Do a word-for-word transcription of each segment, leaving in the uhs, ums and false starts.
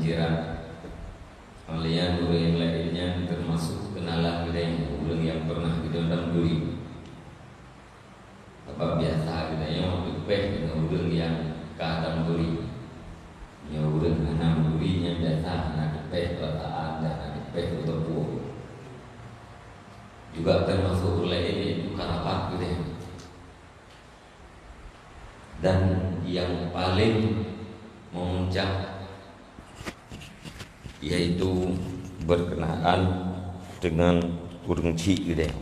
Kira, kemudian ureuëng laén nyan termasuk kenalan geutanyoe, ureuëng nyang pernah geutanyoe dong turi. Sabab biasa geutanyoe teupéh deungon ureuëng nyang ka dong turi. Nyoe ureuëng hana meuturi nyan biasa hana teupéh perasaan dan hana teupéh beuteupeue. Juga termasuk ureuëng laén yaitu karabat geutanyoe. Dan yang paling memuncak yaitu berkenaan dengan ureuëng chik geutanyoe.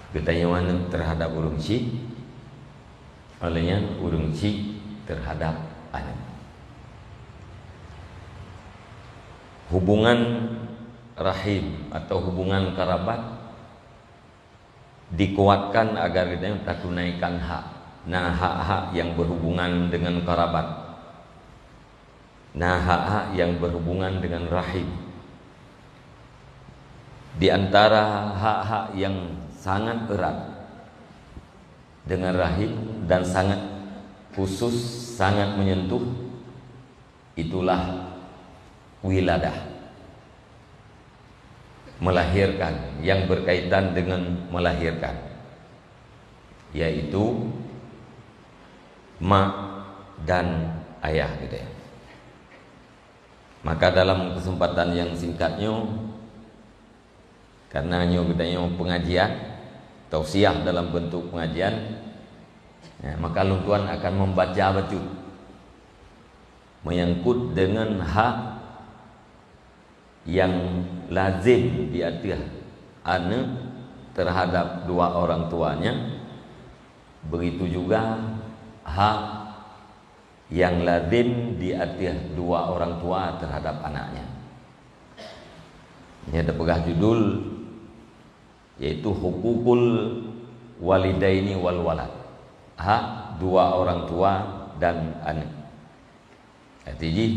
Geutanyoe aneuëk terhadap ureuëng chik, oleh nyan ureuëng chik terhadap aneuëk. Hubungan rahim atau hubungan karabat dikuatkan agar geutanyoe tatunaikan hak. Na hak-hak yang berhubungan dengan karabat. Na hak-hak yang berhubungan dengan rahim. Di antara hak-hak yang sangat erat dengan rahim dan sangat khusus, sangat menyentuh, itulah wiladah, melahirkan, yang berkaitan dengan melahirkan, yaitu mak dan ayah geutanyoe. Maka dalam kesempatan yang singkat nyoe, karena nyoe geutanyoe pengajian, tausiah dalam bentuk pengajian, ya, maka lôn tuan akan membaca bacut menyangkut dengan hak yang lazim di ateueh aneuëk terhadap dua orang tuanya, begitu juga hak yang lazim di ateueh dua orang tua terhadap anaknya. Nyan teupeugah judul, yaitu hukukul walidaini wal walad, hak dua orang tua dan aneuëk. Arti jih,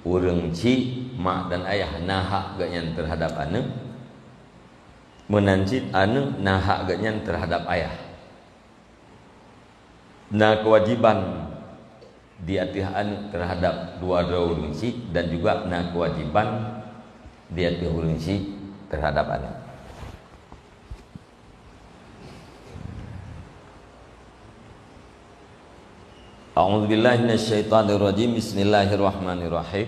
ureuëng chik, mak dan ayah na hak geuhnyan terhadap aneuëk, meunan cit aneuëk na hak geuhnyan terhadap ayah. Na kewajiban di ateueh aneuëk terhadap dua droe ureuëng chik dan juga na kewajiban di ateueh ureuëng chik terhadap aneuëk. A'udzubillahi minasyaitonirrajim. Bismillahirrahmanirrahim.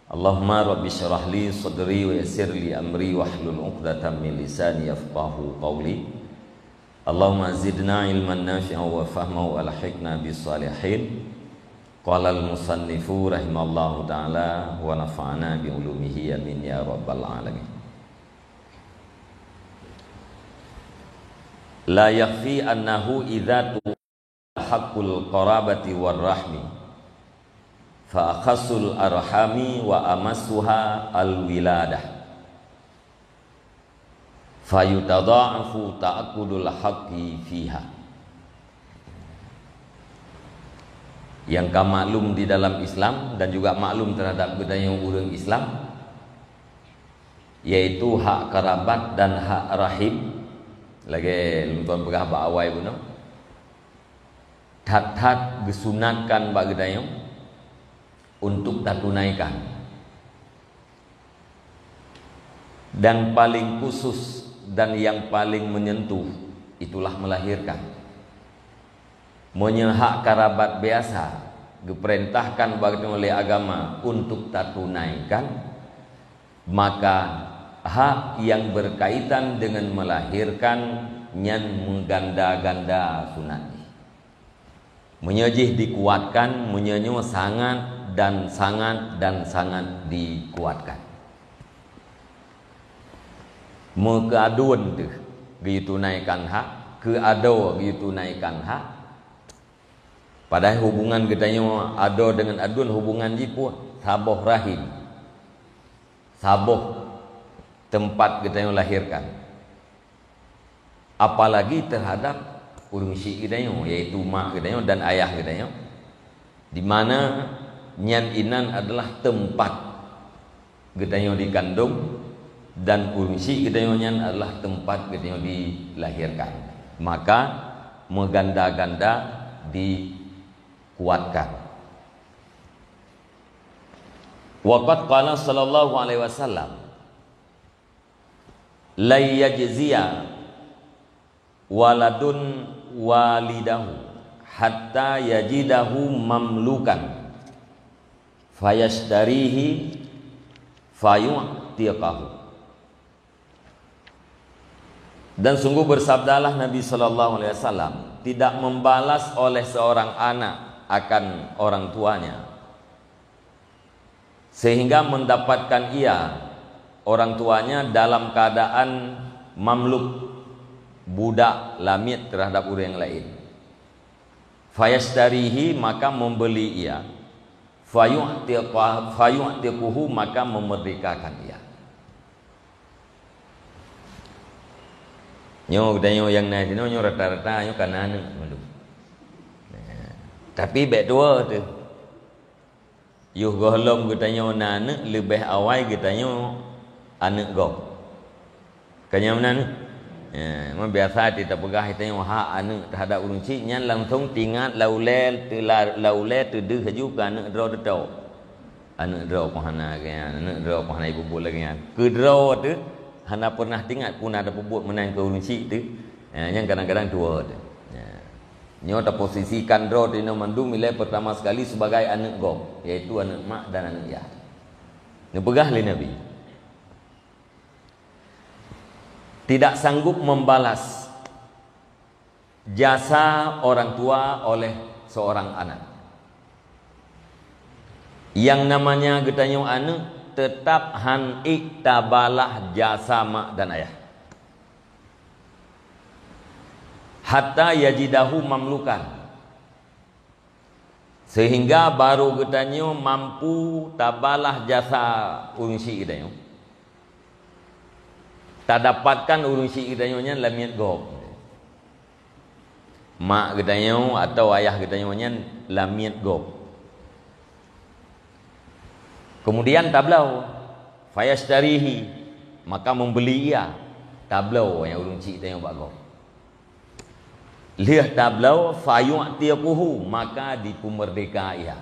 Allahumma rabbi syrah li sadri wa yassir li amri wahlul 'uqdatam min lisani yafqahu qawli. Allahumma zidna ilman nafi'an wa fahma wa alhiqna bis salihin. Qala al musannifu rahimallahu ta'ala wa nafa'ana bi ulumihi, amin ya rabbal alamin. La yakhfi annahu idza tu haqqul qarabati war rahmi, fa akhasul arhami wa amassuha al wiladah, fa yutadha'afu ta'akkudul haqqi fiha. Yang ka maklum di dalam Islam dan juga maklum terhadap geutanyoe ureuëng Islam, yaitu hak karabat dan hak rahim, lagée lôn tuan peugah bak awai bunoe, that-that geusunatkan bak geutanyoe untuk tatunaikan. Dan paling khusus dan yang paling menyentuh, itulah melahirkan. Meunyoe hak karabat biasa geupeurintahkan bak geutanyoe lé agama untuk tatunaikan, maka hak yang berkaitan dengan melahirkan nyan meuganda-ganda sunat jih. Meunyoe jih dikuatkan, meunyoe nyoe sangat dan sangat dan sangat dikuatkan. Meukeuaduen teuh geutunaikan hak, keuadoe geutunaikan hak. Padahai hubungan geutanyoe adoe deungon aduen hubungan jih peue? Saboh rahim, saboh teumpat geutanyoe lahirkan. Apalagi terhadap ureuëng chik geutanyoe, yaitu mak geutanyoe dan ayah geutanyoe, di mana nyan inan adalah teumpat geutanyoe dikandong, dan ureuëng chik geutanyoe nyan adalah teumpat geutanyoe dilahirkan. Maka meuganda-ganda di kuatkan. Wa qad qala sallallahu alaihi wasallam, "La yajziya waladun walidahu hatta yajidahu mamlukan fayashtarihi fayu'tiqahu." Dan sungguh bersabdalah Nabi sallallahu alaihi wasallam, "Tidak membalas oleh seorang anak akan orang tuanya, sehingga mendapatkan ia, orang tuanya, dalam keadaan mamluk, budak lamiet terhadap ureuëng laén. Fayashtarihi, maka membeli ia, fayu'tiqa-, fayu'tiquhu, maka memerdekakan ia." Nyoe geutanyoe nyang na sinoe nyoe rata-rata nyoe ka na aneuëk mandum. Nah, tapi bék tuwoe teuh. Yoh gohlom geutanyoe na aneuëk, leubeh awai geutanyoe aneuëk gob. Ka nyang meunan? Ya, memang biasa teuh tapeugah geutanyoe hak aneuëk terhadap ureuëng chik nyan langsung teuingat lam ulée teu-, lam ulée teudeuh laju keu aneuëk droe teuh. Aneuëk droe pun hana geuhnyan, aneuëk droe pun hana jipeubuet lagée nyan. Keu droe teuh hana pernah teuingat pun na tapeubuet meunan keu ureuëng chik teuh. Ya, nyan kadang-kadang tuwoe teuh. Ya. Nyoe taposisikan droe teuh inoe mandum ilée pertama sekali sebagai aneuëk gob, yaitu aneuëk mak dan aneuëk yah. Neupeugah lé Nabi, tidak sanggup membalas jasa orang tua oleh seorang anak. Yang namanya geutanyoe aneuëk tetap han ék tabalah jasa mak dan ayah. Hatta yajidahu mamlukan. Sehingga baru geutanyoe mampu tabalah jasa ureuëng chik geutanyoe. Tadapatkan ureuëng chik geutanyoe nyan lamiet gob. Mak geutanyoe atau ayah geutanyoe nyan lamiet gob. Kemudian tabloe, fayashtarihi, maka membeli ia. Tabloe nyang ureuëng chik geutanyoe bak gob. Lheueh tabloe, fayu'tiquhu, maka dipeumerdeka ia.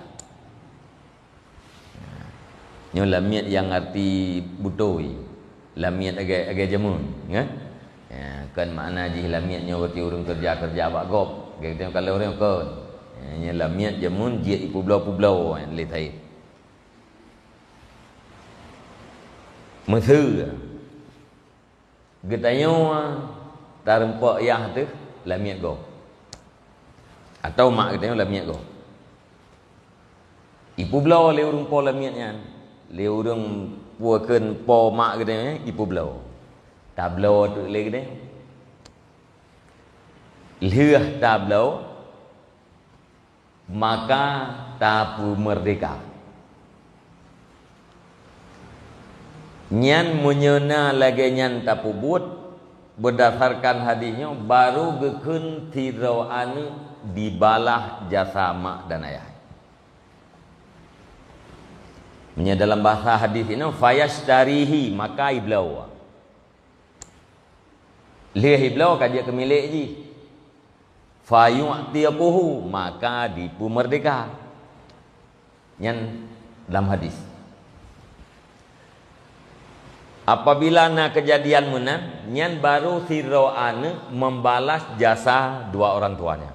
Nyoe lamiet nyang arti beutôi. Lamiet lagée, lagée jameun, ya. Ya, kon makna jih lamiet nyoe berarti ureuëng keureuja-keureuja bak gob. Lagée geutanyoe kalon ureuëng kon. Ya, nyoe lamiet jameun jeuet jipeubloe-peubloe, ya, lé saét. Meuseu. Geutanyoe tarumpok yah teuh lamiet gob. Atau mak geutanyoe lamiet gob. Ipeubloe lé ureuëng po lamiet nyan. Lé ureuëng po kheun po mak geutanyoe nyan ipeubloe. Tabloe teuk lé geutanyoe. Lheueh tabloe, maka tapeumerdeka. Nyan meunyoe na lagée nyan tapeubuet, berdasarkan hadis nyoe, baru geukheun sidroe aneuëk dibalah jasa mak dan ayah. Meunyoe dalam bahasa hadis inoe, fayashtarihi, maka ibloe. Lheueh ibloe ka jeuet keu milék jih. Fayu'tiquhu, maka dipeumerdeka. Nyan lam hadis. Apabila na keujadian meunan, nyan baru sidroe aneuëk membalas jasa dua orang tuanya.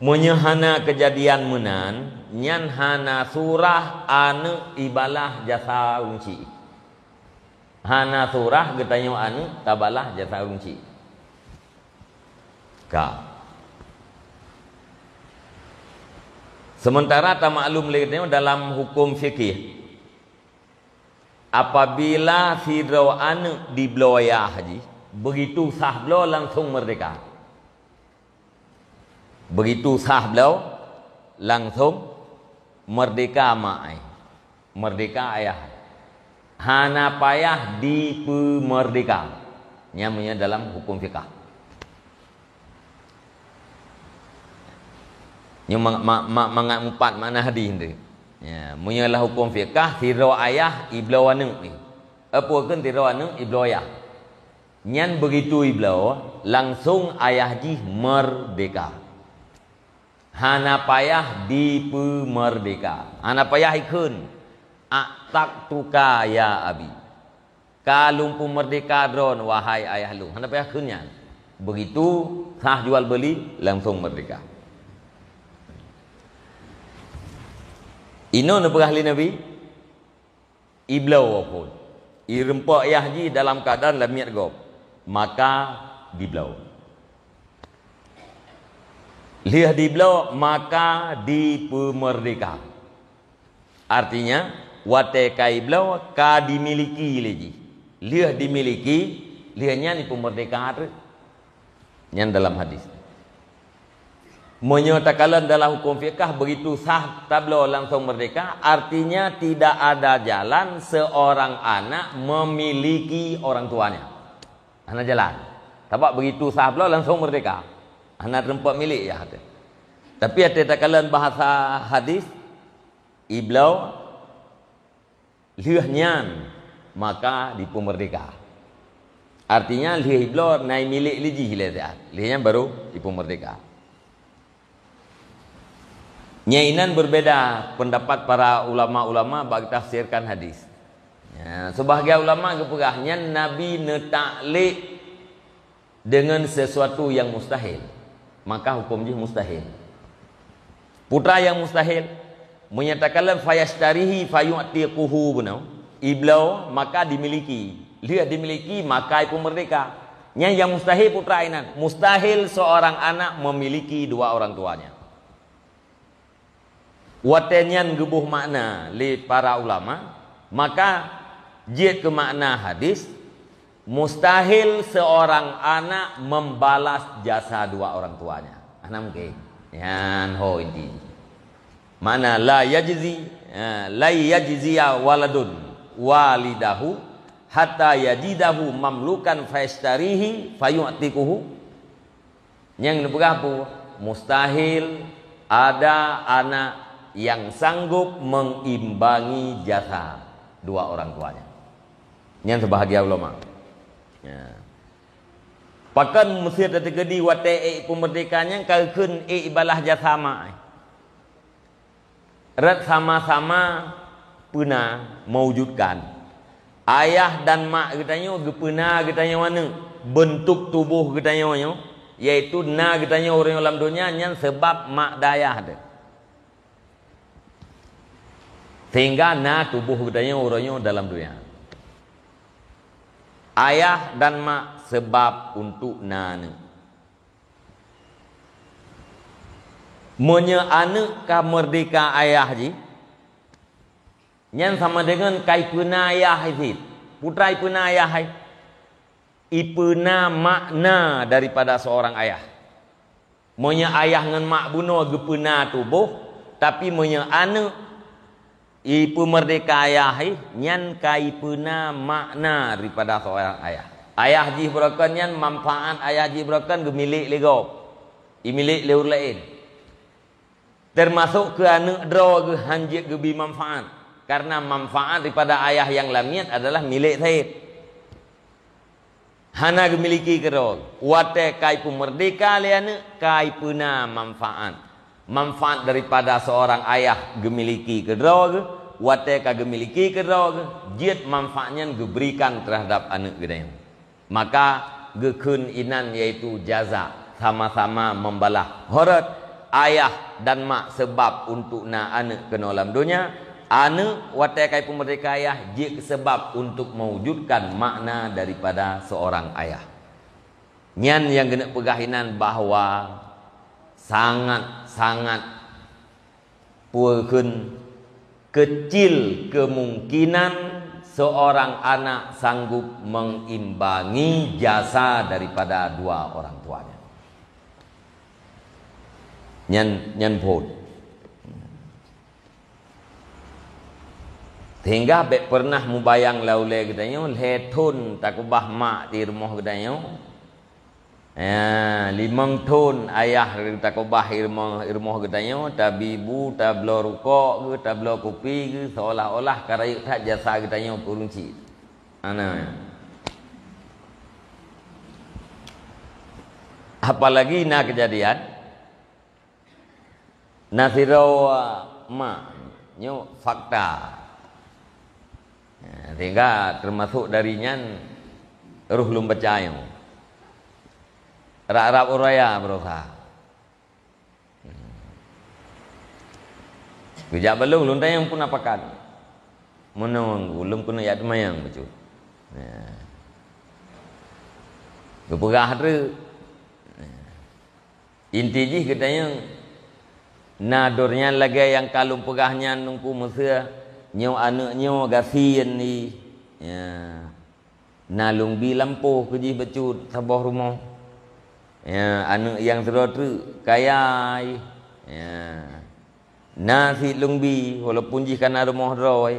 Meunyoe hana keujadian meunan, nyan hana surah aneuëk ibalah jasa ureuëng chik. Hana surah geutanyoe aneuëk tabalah jasa ureuëng chik. Ka. Sementara tamaklum lé geutanyoe dalam huköm fikih, apabila sidroe aneuëk dibloe yah jih, begitu sah bloe langsung merdeka. Begitu sah bloe, langsung merdeka mak ai. Merdeka ayah. Hana payah dipeumerdeka. Nyan meunyoe dalam huköm fikah. Nyoe ma-, ma-, ma-, mangat mupat makna hadis tu. Ya, meunyoe lam huköm fikah, sidroe ayah ibloe aneuëk ni. Apa kheun sidroe aneuëk ibloe ayah? Nyan begitu ibloe, langsung ayah jih merdeka. Hana payah dipeumeurdeka. Hana payah ikheun, "A'taqtuka ya abi." Ka lôn peumeurdeka droen, wahai ayah lôn. Hana payah kheun nyan. Begitu sah jual beuli, langsong meurdeka. Inoe neupeugah lé Nabi, ibloe phon. Ireumpok yah jih dalam keuadaan lamiet gob. Maka dibloe. Lheueh dibloe, maka dipeumeurdeka. Artinya, watée ka ibloe, ka dimiliki lé jih. Lheueh dimiliki, lheueh nyan ipeumeurdeka treuk. Nyan dalam hadis. Meunyoe takalon dalam huköm fikah, begitu sah tabloe langsong meurdeka, artinya tidak ada jalan seorang anak memiliki orang tuanya. Hana jalan. Sabab begitu sah bloe langsong meurdeka. Hana teureumpok milék yah teuh. Tapi watée takalon bahasa hadis, ibloe, lheueh nyan maka dipeumeurdeka. Artinya lheueh ibloe na imilék lé jih lé siat. Lheueh nyan baru dipeumeurdeka. Nyan inan berbeda pendapat para ulama-ulama bak tafsirkan hadis. Ya, sebahagian ulama geupeugah nyan Nabi neutaklik dengan sesuatu yang mustahil, maka huköm jih mustahil. Putra yang mustahil, meunyoe takalon fayashtarihi fayu'tiquhu bunoe, ibloe maka dimiliki, lheueh dimiliki maka ipeumeurdeka. Nyan nyang mustahil putra inan, mustahil seorang anak memiliki dua orang tuanya. Watée nyan geuboh makna lé para ulama, maka jeuet keu makna hadis, mustahil seorang anak membalas jasa dua orang tuanya. Hana mungken. Nyan ho inti. Makna la yajzi, eh, la yajziya waladun walidahu hatta yajidahu mamlukan fayashtarihi fayu'tiquhu. Nyang neupeugah peue? Mustahil ada anak yang sanggup mengimbangi jasa dua orang tuanya. Nyan sebahagian ulama. Ya. Pakon meusé tateukeudi watée ék peumeurdeka nyan ka kheun ék ibalah jasa mak. Rot sama-sama peuna mewujudkan. Ayah dan mak geutanyoe geupeuna geutanyoe aneuëk, beuntuk tuboh geutanyoe nyoe, yaitu na geutanyoe uroe nyoe lam donya nyan sabab mak dan ayah teuh. Sehingga na tuboh geutanyoe uroe nyoe dalam donya. Ayah dan mak sabab untuk na aneuëk. Meunyoe aneuëk ka meurdeka ayah jih, nyan sama deungon ka ipeuna ayah hai cit. Peue teuma ipeuna ayah hai? Ipeuna makna daripada seorang ayah. Meunyoe ayah ngon mak bunoe geupeuna tuboh, tapi meunyoe aneuëk ipeumeurdeka ayah, nyan ka ipeuna makna daripada seorang ayah. Ayah jih beurokon nyan, manfaat ayah jih beurokon geumilék lé gob, imilék lé ureuëng laén. Teumasok keu aneuëk droe geuh hana jeuet geubi manfaat, kareuna manfaat daripada ayah nyang lamiet adalah milék saét. Hana geumiliki keudroe. Watée ka ipeumeurdeka lé aneuëk, ka ipeuna manfaat. Manfaat daripada seorang ayah geumiliki keudroe geuh, watée ka geumiliki keudroe geuh, jeuet manfaat nyan geuberikan terhadap aneuëk geutanyoe. Maka geukheun inan yaitu jaza, sama-sama membalah. Horot ayah dan mak sebab untuk na aneuëk keunoe lam donya, aneuëk watée ka ipeumeurdeka ayah jeuet keu sebab untuk mewujudkan makna daripada seorang ayah. Nyan nyang geuneuk peugah inan bahwa sangat-sangat peue kheun kecil kemungkinan seorang anak sanggup mengimbangi jasa daripada dua orang tuanya. Nyan, nyan phon. Sehingga bék pernah mubayang lam ulée geutanyoe, lhée thon takeubah mak di rumoh geutanyoe. Ya, limong thon ayah takeubah i rumoh, i rumoh geutanyoe, tabi bu, tabloe rukok geuh, tabloe kupi geuh, seolah-olah ka rayeuk that jasa geutanyoe keu ureuëng chik. Ana. Apalagi na keujadian, Na sidroe mak, nyoe fakta. Sehingga termasuk dari nyan roh lôn baca nyoe. Rab-rab uroe raya barosa. Geujak bak lôn, lôn tanyong peue na pakat. Meunoe ulôn keuneuk jak teumayang bacut. Geupeugah treuk. Inti jih geutanyong, na dor nyan lagée nyang ka lôn peugah nyan Teungku, meuseu nyoe aneuëk nyoe gasien jih. Ya. Na lôn bi lampôh keu jih bacut saboh rumoh. Ya, aneuëk nyang sidroe treuk kaya jih. Ya. Na cit lôn bi, walaupun jih ka na rumoh droe.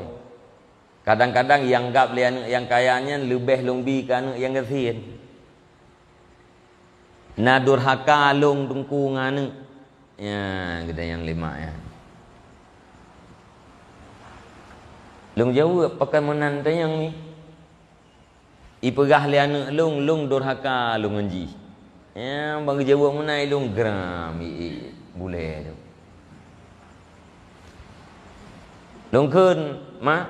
Kadang-kadang nyang gab lé aneuëk nyang kaya nyan leubeh lôn bi keu aneuëk nyang gasien. Na durhaka lôn Teungku ngon aneuëk. Ya, geutanyong lé mak nyan. Lôn jaweueb, pakon meunan tanyong nyoe? Ipeugah lé aneuëk lôn, lôn durhaka lôn ngon jih. Ya, ban geujaweueb meunan lôn geram, i, i, bulée tu. Lôn kheun, "Mak,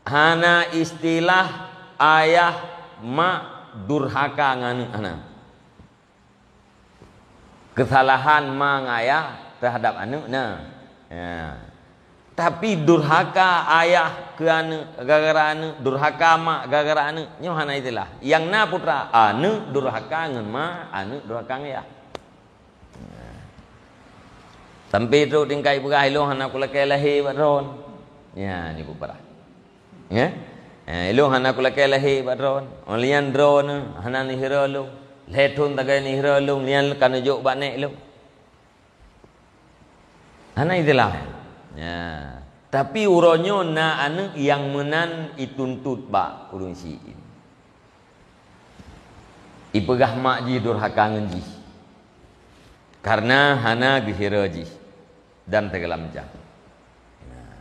hana istilah ayah mak durhaka ngon aneuëk, hana." Keusalahan ma ngon ayah teuhadab aneuëk na. Ya. Tapi durhaka ayah keu aneuëk gara-gara aneuëk, durhaka mak gara-gara aneuëk, nyoe hana istilah. Nyang na putra, aneuëk durhaka ngon ma, aneuëk durhaka ngon ayah. Ya. Sampai trok tingkat peugah, "Ilôn hana kulakée lahé bak droen." Ya, nyoe peue parah. Ya? Eh, ilôn hana kulakée lahé bak droen. Óh lheueh nyan droen hana neuhira lôn. Lhée thon tagay neuhira lôn, lheueh nyan ka neujok bak nék lôn. Hana istilah. Ya. Tapi uroe nyoe na aneuëk nyang meunan ituntot bak ureuëng syiek. Ipeugah mak jih durhaka ngon jih. Kareuna hana geuhira jih. Dan segala macam. Nah,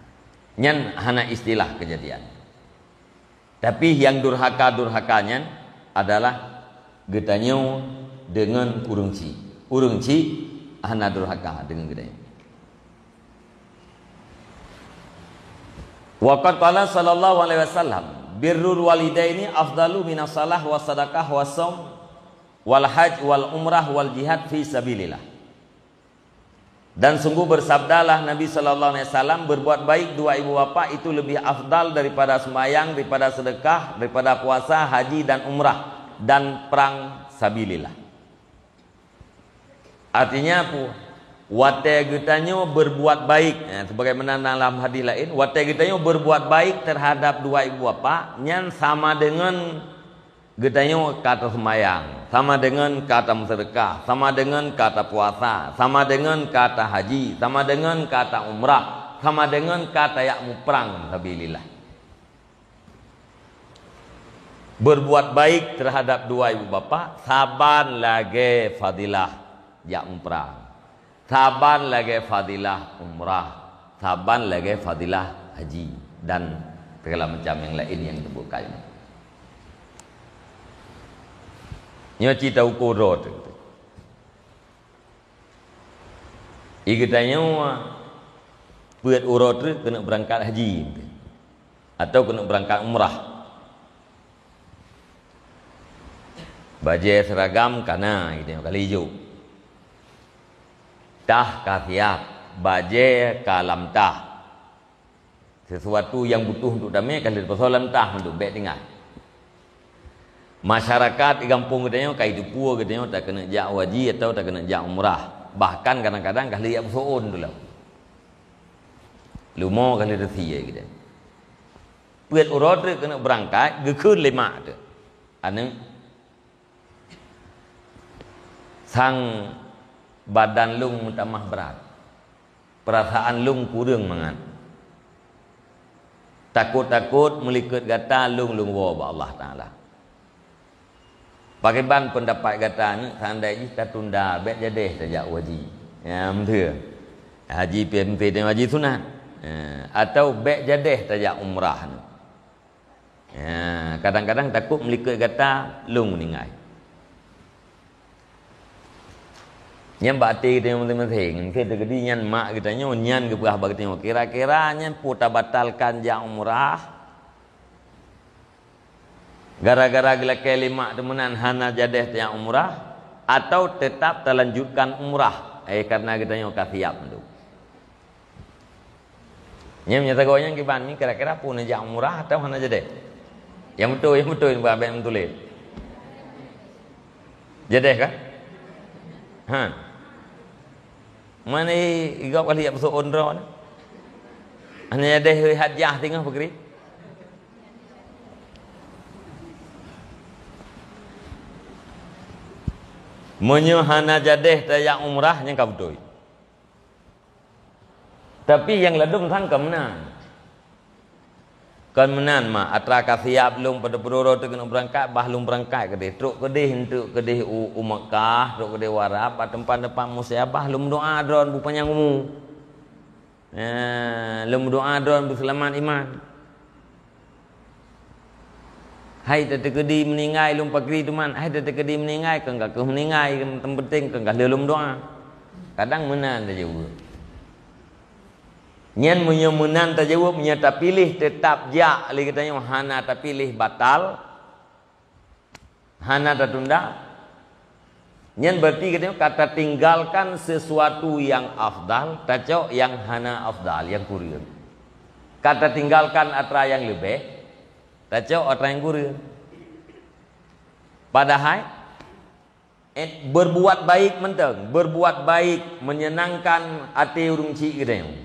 nyan hana istilah keujadian. Tapi nyang durhaka-durhaka nyan adalah geutanyoe deungon ureuëng syiek. Ureuëng syiek hana durhaka deungon geutanyoe. Wa qad qala sallallahu alaihi wasallam, "Birrul walidaini afdalu minas shalah wa sadaqah wa shaum wal haj wal umrah wal jihad fi sabilillah." Dan sungguh bersabdalah Nabi sallallahu alaihi wasallam, "Berbuat baik dua ibu bapa itu lebih afdal daripada sembahyang, daripada sedekah, daripada puasa, haji dan umrah, dan perang sabilillah." Artinya apa? Watée geutanyoe berbuat baik, eh, sebagaimana dalam hadis lain, watée geutanyoe berbuat baik terhadap dua ibu bapa, nyan sama dengan geutanyoe ka taseumayang, sama dengan ka tameuseudeukah, sama dengan ka tapuasa, sama dengan ka tahaji, sama dengan ka taumrah, sama dengan ka tajak muprang sabilillah. Berbuat baik terhadap dua ibu bapa saban lagée fadilah jak umrah, saban lagée fadilah umrah, saban lagée fadilah haji, dan segala macam nyang laén nyang disebutkan. Nyoe cit uko droe teuh. Geutanyoe peuet uroe treuk keuneuk beurangkat haji atau keuneuk beurangkat umrah. Bajée seuragam ka na, geutanyoe ka lheueh jok. Tah ka siab, bajée ka lam tah. Sesuatu nyang butuh untuk damé ka lheueh pasoe lam tah untuk bék tinggai. Masyarakat di gampông geutanyoe ka jiteupeue geutanyoe takeuneuk jak haji atau takeuneuk jak umrah. Bahkan kadang-kadang ka lheueh jak peusoon tu lom. Leumo ka lheueh teusie geutanyoe. Peuet uroe treuk keuneuk beurangkat, geukheun lé mak teuh, "Aneuëk, sang badan lôn meutamah brat. Peurasaan lôn kureueng mangat. Takot-takot meulikot gata lôn, lôn woe bak Allah Taala. Pakriban peundapat gata, aneuëk, seundai jih tatunda, bék jadéh tajak haji?" Ya, beutôi. Haji P M P dan haji sunat. Ya, atau bék jadéh tajak umrah ni. Ya, kadang-kadang takot meulikot gata lôn meuninggai. Nyan bak até geutanyoe maséng-maséng. Mungken teukeudi nyan mak geutanyoe, nyan geupeugah bak geutanyoe, kira-kira nyan peue tabatalkan jak umrah gara-gara geulakée lé mak teuh meunan hana jadéh tajak umrah, atau teutap talanjutkan umrah, eh, kareuna geutanyoe ka siap mandum. Nyan meunyoe sagoe nyan kiban ni kira-kira peue neujak umrah atawa hana jadéh? Nyang beutôi, nyang beutôi nibak abéh meutuléh. Jadéh kan? Ha. Mana i-, igop kali jak beuseuôn droe ni? Hana jadéh hajjah singoh peugri. Meunyoe hana jadéh tajak umrah, nyan ka beutôi. Tapi nyang ladôm sang ka meunan. Kon meunan, mak, atra ka siap lôn pada peuduroe teuh keuneuk beurangkat, bah lôn beurangkat keudeh. Trok keudeh, enteuk keudeh u, u Meukah, trok keudeh u Arab, bak teumpat-teumpat museuh, bah lôn meudoa droen beupanyang umu. Eh, lôn meudoa droen beuseulamat iman. Hai tateukeudi meuninggai lôn pakri teuma, hai tateukeudi meuninggai, kon ka keuh meuninggai, nyang penting kon ka lheueh lôn meudoa. Kadang meunan tajaweueb. Nyan meunyoe meunan tajaweueb, meunyoe tapiléh teutap jak lé geutanyoe, hana tapiléh batal, hana tatunda, nyan berarti geutanyoe ka tatinggalkan sesuatu nyang afdal, tacok nyang hana afdal, nyang kureueng. Ka tatinggalkan atra nyang leubeh, tacok atra nyang kureueng. Padahai, eh, berbuat baik mantong, berbuat baik menyenangkan até ureuëng chik geutanyoe.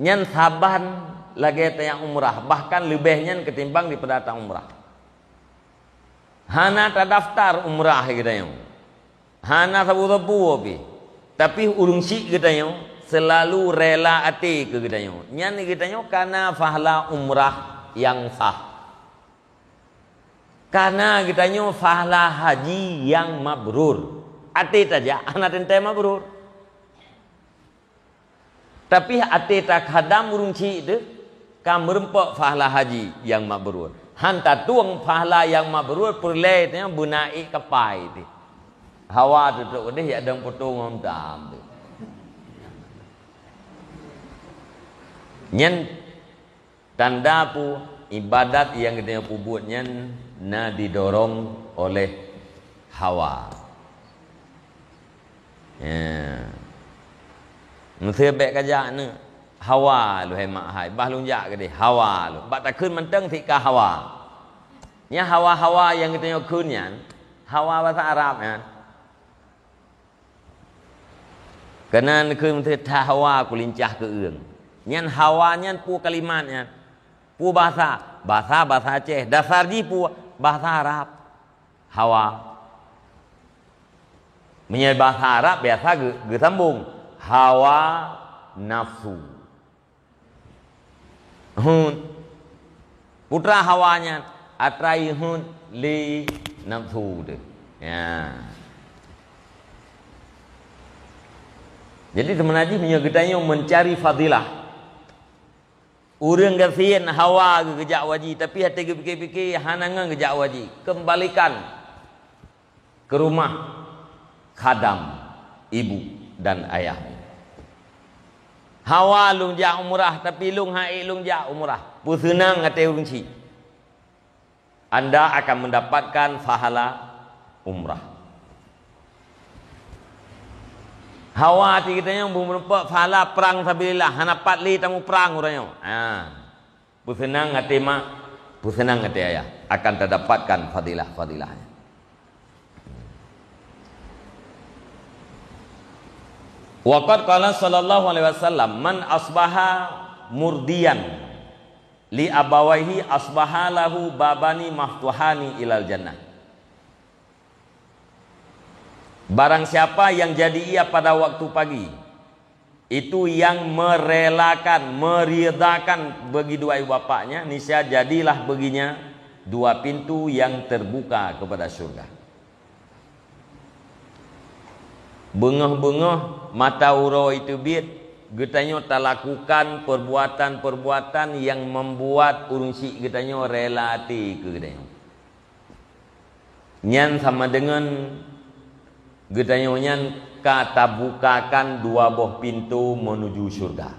Nyan saban lagée tajak umrah, bahkan leubeh nyan ketimbang daripada tajak umrah. Hana tadaftar umrah geutanyoe. Hana sapeue-sapeue pih. Tapi ureuëng chik geutanyoe selalu rela até keu geutanyoe. Nyan geutanyoe kana pahala umrah nyang sah. Kana geutanyoe pahala haji nyang mabrur. Até tajak hana teuntée mabrur. Tapi até takhadam ureuëng chik teuh ka meureumpok pahala haji nyang mabrur. Han tatueng pahala nyang mabrur peureulée tanyoe beuna ék kapai teuh. Hawa teuh trok keudeh jak dong poto ngon tam teuh. Nyan tanda peue? Ibadat nyang geutanyoe peubuet nyan na didorong oleh hawa. Ya. Meuseu bék kajak neuk hawa lôn hai mak hai, bah lôn jak keudeh hawa lôn. Bak takheun mantong sit ka hawa. Nyan hawa-hawa nyang geutanyoe kheun nyan, hawa basa Arab nyan. Keunan keu meuseuti hawa kulincah keu ureuëng. Nyan hawa nyan peue kalimat nyan? Peue bahasa? Bahasa, bahasa Aceh. Dasar jih peue? Bahasa Arab. Hawa. Meunyoe bahasa Arab biasa geu-, geusambong. Hawa nafsu. Hud. Putra Hawa nyan atra ihud lé nafsu teuh. Ya. Jadi seubeuna jih meunyoe geutanyoe meucari fadilah, ureuëng gasien hawa geuh geujak haji, tapi até geupike-pike hana ngon geujak haji. Keumbalikan keu rumoh khadam ibu dan ayah. Hawa lôn jak umrah, tapi lôn han ék lôn jak umrah. Peuseunang até ureuëng chik. Anda akan mendapatkan pahala umrah. Hawa até geutanyoe beumeurumpok pahala prang sabilillah, hana pat lé tamuprang uroe nyoe. Ha. Peuseunang até mak, peuseunang até ayah, akan tadapatkan fadilah-fadilahnya. Wa qad qala sallallahu alaihi wasallam, "Man asbaha murdiyan li abawaihi asbaha lahu babani maftuhani ilal jannah." Barang siapa yang jadi ia pada waktu pagi, itu yang merelakan, meridhakan bagi dua ibu bapaknya, niscaya jadilah baginya dua pintu yang terbuka kepada syurga. Beungoh-beungoh mata uroe teubiet, geutanyoe talakukan perbuatan-perbuatan yang membuat ureuëng chik geutanyoe rela até keu geutanyoe. Nyan sama deungon geutanyoe nyan ka tabukakan dua boh pintoe meunuju syurga.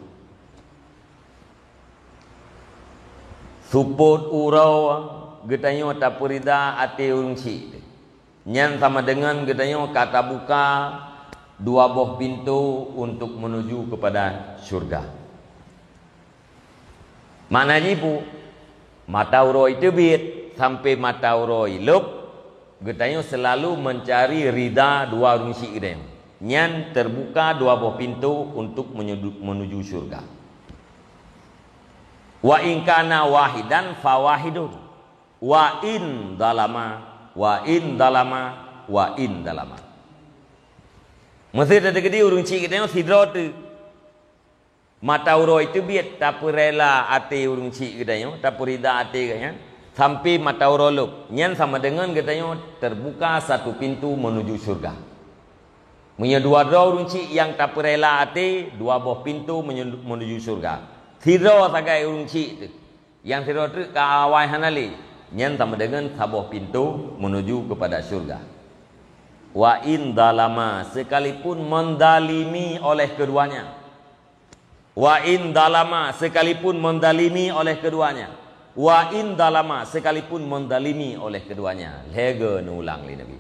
Seupôt uroe geutanyoe tapeurida até ureuëng syiek, nyan sama deungon geutanyoe ka tabuka dua boh pintoe untuk meunuju keupada syurga. Makna jih peue? Mata uroe teubiet sampai mata uroe lôb, geutanyoe seulalu meucari rida dua ureuëng syiek geutanyoe. Nyan teubuka dua boh pintoe untuk meunyu-, meunuju syurga. Wa in kana wahidan fa wahidun. Wa in zalama, wa in zalama, wa in zalama. Meusé teukeudi ureuëng syiek geutanyoe sidroe teuk. Mata uroe teubiet tapeurela até ureuëng syiek geutanyoe, tapeurida até geuhnyan, sampai mata uroe lôb. Nyan sama deungon geutanyoe teubuka satu pintoe meunuju syurga. Meunyoe dua droe ureuëng syiek nyang tapeurela até, dua boh pintoe meunyu-, meunuju syurga. Sidroe sagai ureuëng syiek teuk. Nyang sidroe treuk ka awai hana lé, nyan sama deungon saboh pintoe meunuju keupada syurga. Wa in zalama, sekalipun menzalimi oleh keduanya. Wa in zalama, sekalipun menzalimi oleh keduanya. Wa in zalama, sekalipun menzalimi oleh keduanya. Lhèe geuh neuulang lé Nabi.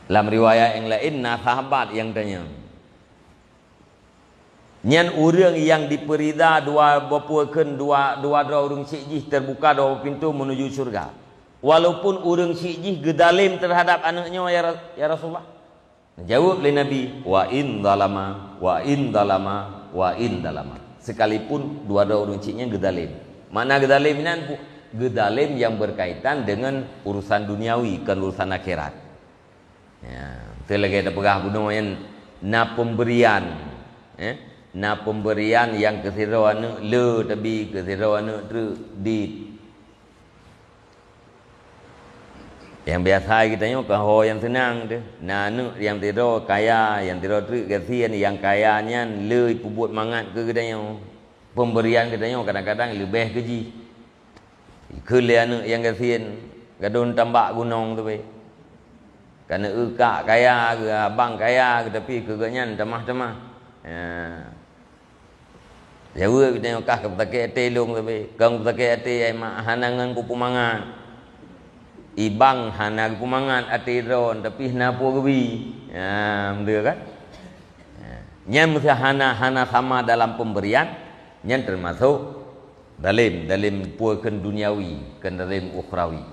Lam riwayat nyang laén na sahabat nyang tanyong, nyan ureuëng nyang dipeurida dua boh peue kheun dua, dua droe ureuëng syiek jih teubuka dua boh pintoe meunuju syurga, walaupun ureuëng syiek jih geudalém teuhadap aneuëk nyoe, ya Ra-, ya Rasulullah? Jaweueb lé Nabi, "Wa in zalama, wa in zalama, wa in zalama." Sekalipun dua droe ureuëng syiek nyan geudalém. Makna geudalém nyan pu-, geudalém nyang berkaitan dengan urusan duniawi, kon urusan akhirat. Ya, beutôi lagèe tapeugah bunoe nyan, na pemberian, eh, na pemberian nyang keu sidroe aneuëk le tabi, keu sidroe aneuëk treuk dit. Nyang biasa geutanyoe keu ho nyang seunang teuh. Na aneuëk nyang sidroe kaya, nyang sidroe treuk gasien, nyang kaya nyan le peubuet mangat keu geutanyoe. Pemberian geutanyoe kadang-kadang leubeh keu jih. Ikheun lé aneuëk nyang gasien, gadôh tambak gunong teuh beh. Ka neueu kak kaya geuh, abang kaya geuh, tapi keu geuhnyan tamah-tamah. Ya. Jaweueb geutanyoe kah keu peusakét até lôn teuh beh. Kon peusakét até, ai mak, hana ngon kupeumangat. Ibang hana geupeumangat até droen, tapi hana peue geubi. Ya, beutôi kan? Ya. Nyan meusé hana, hana sama dalam pemberian, nyan teumasok Dalem, dalem peue kheun duniawi, kheun dalem ukhrawi.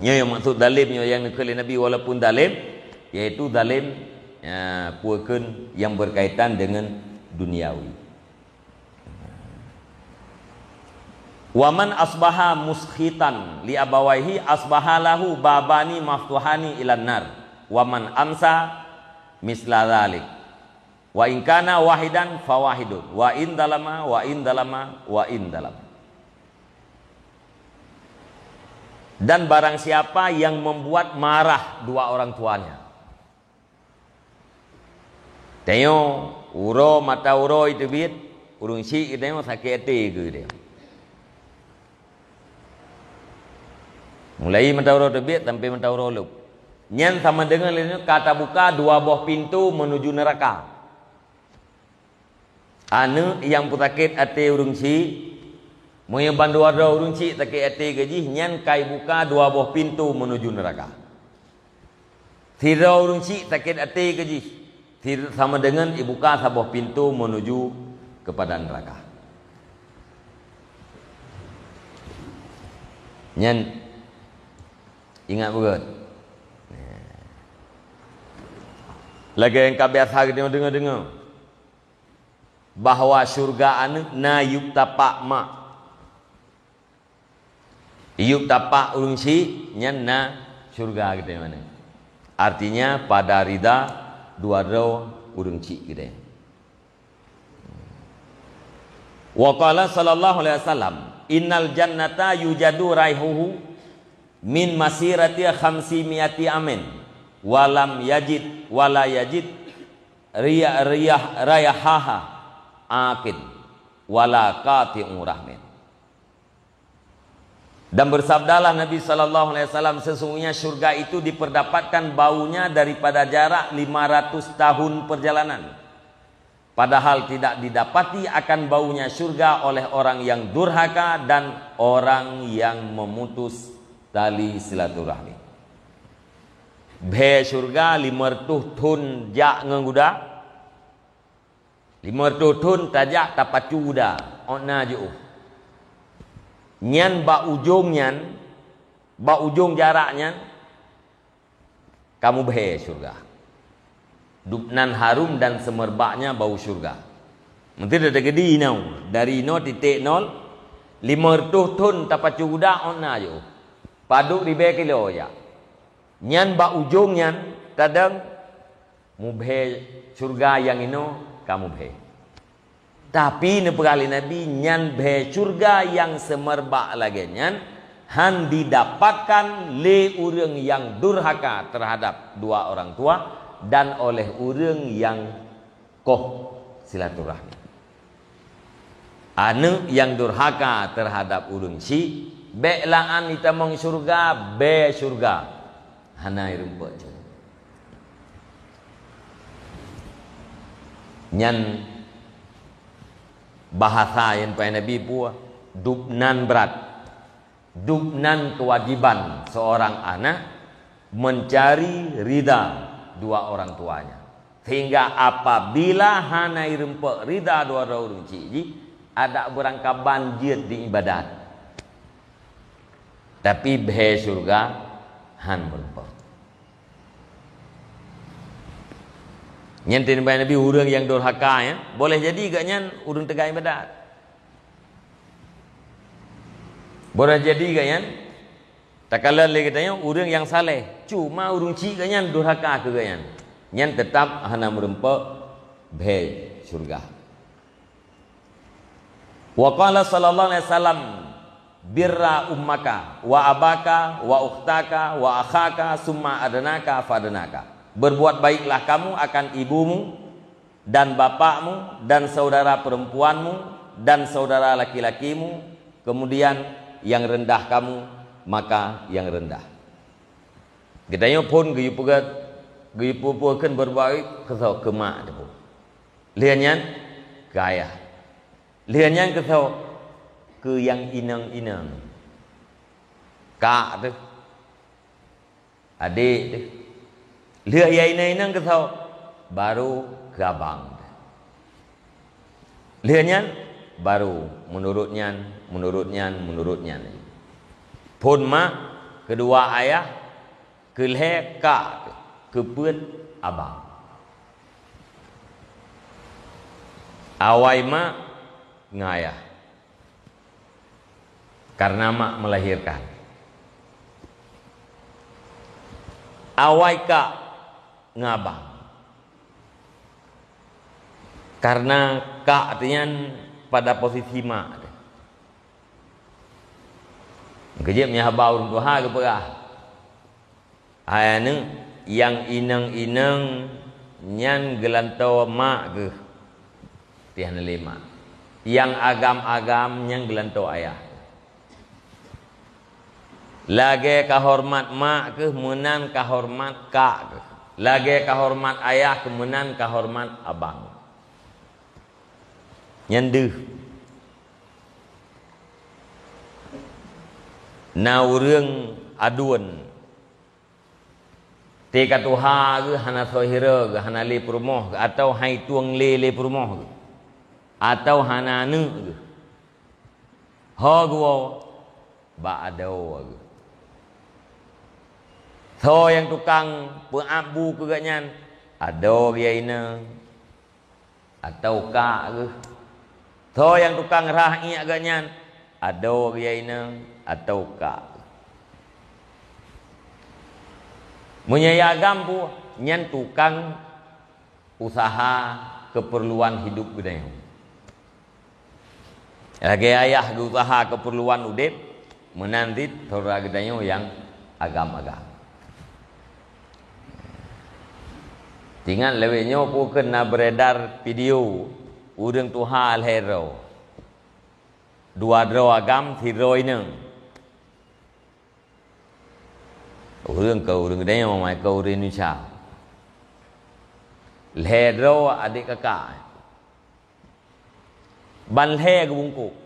Nyoe nyang maksud dalem nyoe nyang neukheun lé Nabi walaupun dalem, yaitu dalem, ya, peue kheun nyang berkaitan dengan duniawi. "Wa man asbaha muskhitan li abawaihi asbaha lahu babani maftuhani ilan nar, wa man amsa misla dzalik." "Wa in kana wahidan fa wahidun, wa in dalama, wa in dalama, wa in dalama." Dan barang siapa yang membuat marah dua orang tuanya. Tanyoe, uroe mata uroe teubiet, ureuëng syiek tanyoe sakét até keu tanyoe. Mulai mata uroe teubiet sampai mata uroe lôb. Nyan sama deungon lé nyoe ka tabuka dua boh pintoe meunuju neuraka. Aneuëk nyang peusakét até ureuëng syiek, meunyoe bandua droe ureuëng syiek sakét até keu jih, nyan ka ibuka dua boh pintoe meunuju neuraka. Sidroe ureuëng syiek sakét até keu jih, sid-, sama deungon ibuka saboh pintoe meunuju keupada neuraka. Nyan ingat beugét. Lagèe nyang ka biasa geutanyoe deungoe-deungoe, bahwa syeuruga aneuëk na yup tapak mak. Yup tapak ureuëng syiek nyan na syeuruga geutanyoe aneuëk. Artinya pada rida dua droe ureuëng syiek geutanyoe. Wa qala sallallahu alaihi wasallam, "Innal jannata yujadu raihuhu min masirati khamsi miati amin, wa lam yajid, wa la yajid riya-, riya-, raihaha aqin, wa la qati'u rahmin." Dan bersabdalah Nabi sallallahu alaihi wasallam, "Sesungguhnya syurga itu diperdapatkan baunya daripada jarak lima ratus tahun perjalanan. Padahal tidak didapati akan baunya syurga oleh orang yang durhaka dan orang yang memutus tali silaturahmi." Bhée syurga lima reutôh thon jak ngon guda. Lima reutôh thon tajak tapacu guda, ôk na jiôh. Nyan bak ujong nyan, bak ujong jarak nyan, ka mubhée syurga. Dubnan harum dan seumerbaknya bau syurga. Meuti teukeudi inoe, dari inoe titek nol, lima reutôh thon tapacu guda, ôk na jiôh. Padub ribée kilo jak. Nyan bak ujong nyan tadong mubhée syurga nyang inoe ka mubhée. Tapi neupeugah lé Nabi, nyan bhée syurga nyang seumerbak lagée nyan hán didapatkan lé ureuëng nyang durhaka teuhadab dua orang tua dan oleh ureuëng nyang koh silaturahmi. Aneuëk nyang durhaka teuhadab ureuëng syik, bék la'an jitamong syurga, bhée syurga hana jirumpok jih. Nyan bahasa nyang pai Nabi peue, dubnan brat. Dubnan kewajiban seorang anak mencari ridha dua orang tuanya. Sehingga apabila hana jirumpok ridha dua droe ureuëng syik jih, adak beurangkaban jeuet di ibadat. Tapi bhée syurga hán meurumpok. Nyan teurimong Nabi ureuëng nyang durhaka, ya, boleh jadi gobnyan ureuëng teuga ibadat. Boleh jadi gobnyan takalon lé geutanyoe ureuëng nyang saleh, cuma ureuëng syik gobnyan durhaka keu gobnyan. Nyan teutab hana meurumpok bhée syurga. Wa qala sallallahu alaihi wasallam, "Birra ummaka wa abaka wa ukhtaka wa akhaka summa adnaka fadnaka." Berbuat baiklah kamu akan ibumu dan bapakmu dan saudara perempuanmu dan saudara laki-lakimu, kemudian yang rendah kamu, maka yang rendah. Geutanyoe phon geuyue peugét, geuyue peue-peue kheun berbuat baik keu soe, keu mak teuh. Lheueh nyan keu ayah. Lheueh nyan keu soe, keu nyang inong-inong. Kak teuh. Adék teuh. Lheueh nyang inong-inong keu soe, barô keu abang teuh. Lheueh nyan barô meunurot nyan, meunurot nyan, meunurot nyan. Phon mak, keudua ayah, keulhée kak, keupeuet abang. Awai mak ngon ayah, karena mak melahirkan. Awai kak ngon abang, karena kak teuh nyan pada posisi mak teuh. Keujeuet meunyoe haba ureuëng tuha geupeugah, hai aneuëk, nyang inong-inong nyan geulantoe mak geuh, pih hana lé mak. Nyang agam-agam nyan geulantoe ayah. Lagée kahoreumat mak geuh, meunan kahoreumat kak geuh. Lagée kahoreumat ayah geuh, meunan kahoreumat abang. Nyan deuh. Na ureuëng aduen, teuka tuha geuh hana soe hireue geuh, hana lé peurumoh geuh, atawa hai tueng lé lé peurumoh geuh, atawa hana aneuëk geuh. Ho geuwoe bak adoe geuh. Soe nyang tukang peuab bu keu gobnyan, adoe geuh inong, atawa kak geuh. Soe nyang tukang rhah iék gobnyan, adoe geuh inong atawa kak geuh. Meunyoe agam peue, nyan tukang usaha keperluan hidup geutanyoe. Lagée ayah geuusaha keperluan udeb, meunan cit syedara geutanyoe nyang agam-agam. Ingat lawét nyoe peue kheun na beredar video ureuëng tuha lhée droe. Dua droe agam, sidroe inong. Ureuëng keu ureuëng geutanyoe, mai keu ureuëng Indonesia. Lhée droe adék kakak. Ban lhée geubungkôk.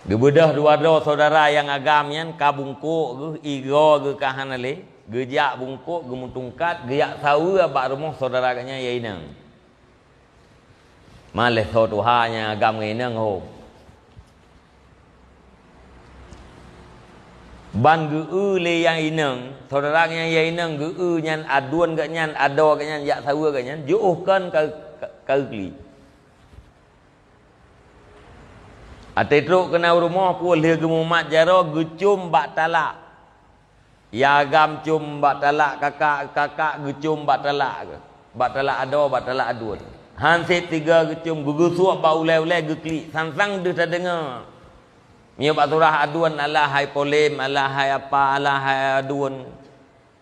Geubeudôh dua droe syedara nyang agam nyan ka bungkôk geuh, igoe geuh ka hana lé, geujak bungkôk, geumeutungkat, geujak saweue bak rumoh syedara geuh nyan nyang inong. Malée soe tuha nyang agam ngon inong ho. Ban geu-eu lé nyang inong, syedara nyang, nyang inong geu-eu nyan, aduen geuh nyan, adoe geuh nyan, jak saweue geuh nyan, jiôh kon ka, ka, ka geuklik. Até trok keunan u rumoh, peue lheueh geumumat jaroe, geucôm bak talak. Nyang agam com bak talak kakak, kakak geucôm bak talak, bak talak adoe, bak talak aduen. Han sép tiga geucôm, geugeusuek bak ulée-ulée geuklik, sang-sang deuh tadeungoe. Meunyoe bak surah aduen, "Alah hai polém, alah hai apa, alah hai aduen.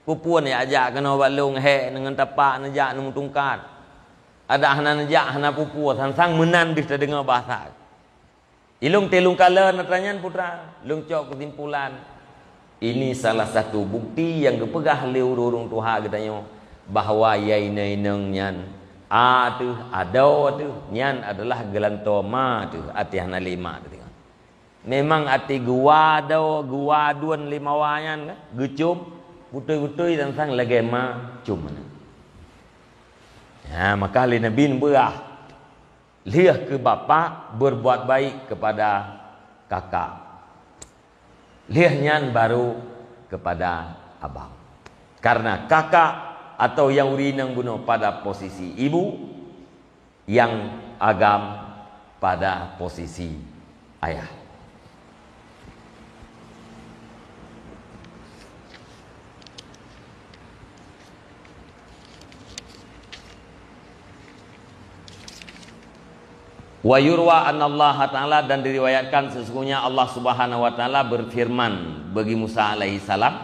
Peue-peue neujak-jak keunoe bak lôn, hék ngon tapak neujak neumutungkat. Adak hana neujak, hana peue-peue," sang-sang meunan deuh tadeungoe bahasa. Ilông teuh lôn kalon atra nyan, putra, lôn cok keusimpulan. Ini salah satu bukti nyang geupeugah lé ureuëng-ureuëng tuha geutanyoe, bahwa nyang inong-inong nyan, a teuh, adoe teuh, nyan adalah geulantoe ma teuh, até hana lé mak teuh. Memang até geuwa adoe, geuwa aduen lé mawa nyan kan, geucôm, beutôi-beutôi sang-sang lagée ma com meunan. Ha, maka lé Nabi neupeugah, Lheueh keu bapak, berbuat baik kepada kakak. Lheueh nyan baru kepada abang. Karena kakak atau nyang ureuëng inong bunoe pada posisi ibu, nyang agam pada posisi ayah. Wa yurwa annallaha ta'ala, dan diriwayatkan sesungguhnya Allah Subhanahu wa Ta'ala berfirman bagi Musa alaihi salam,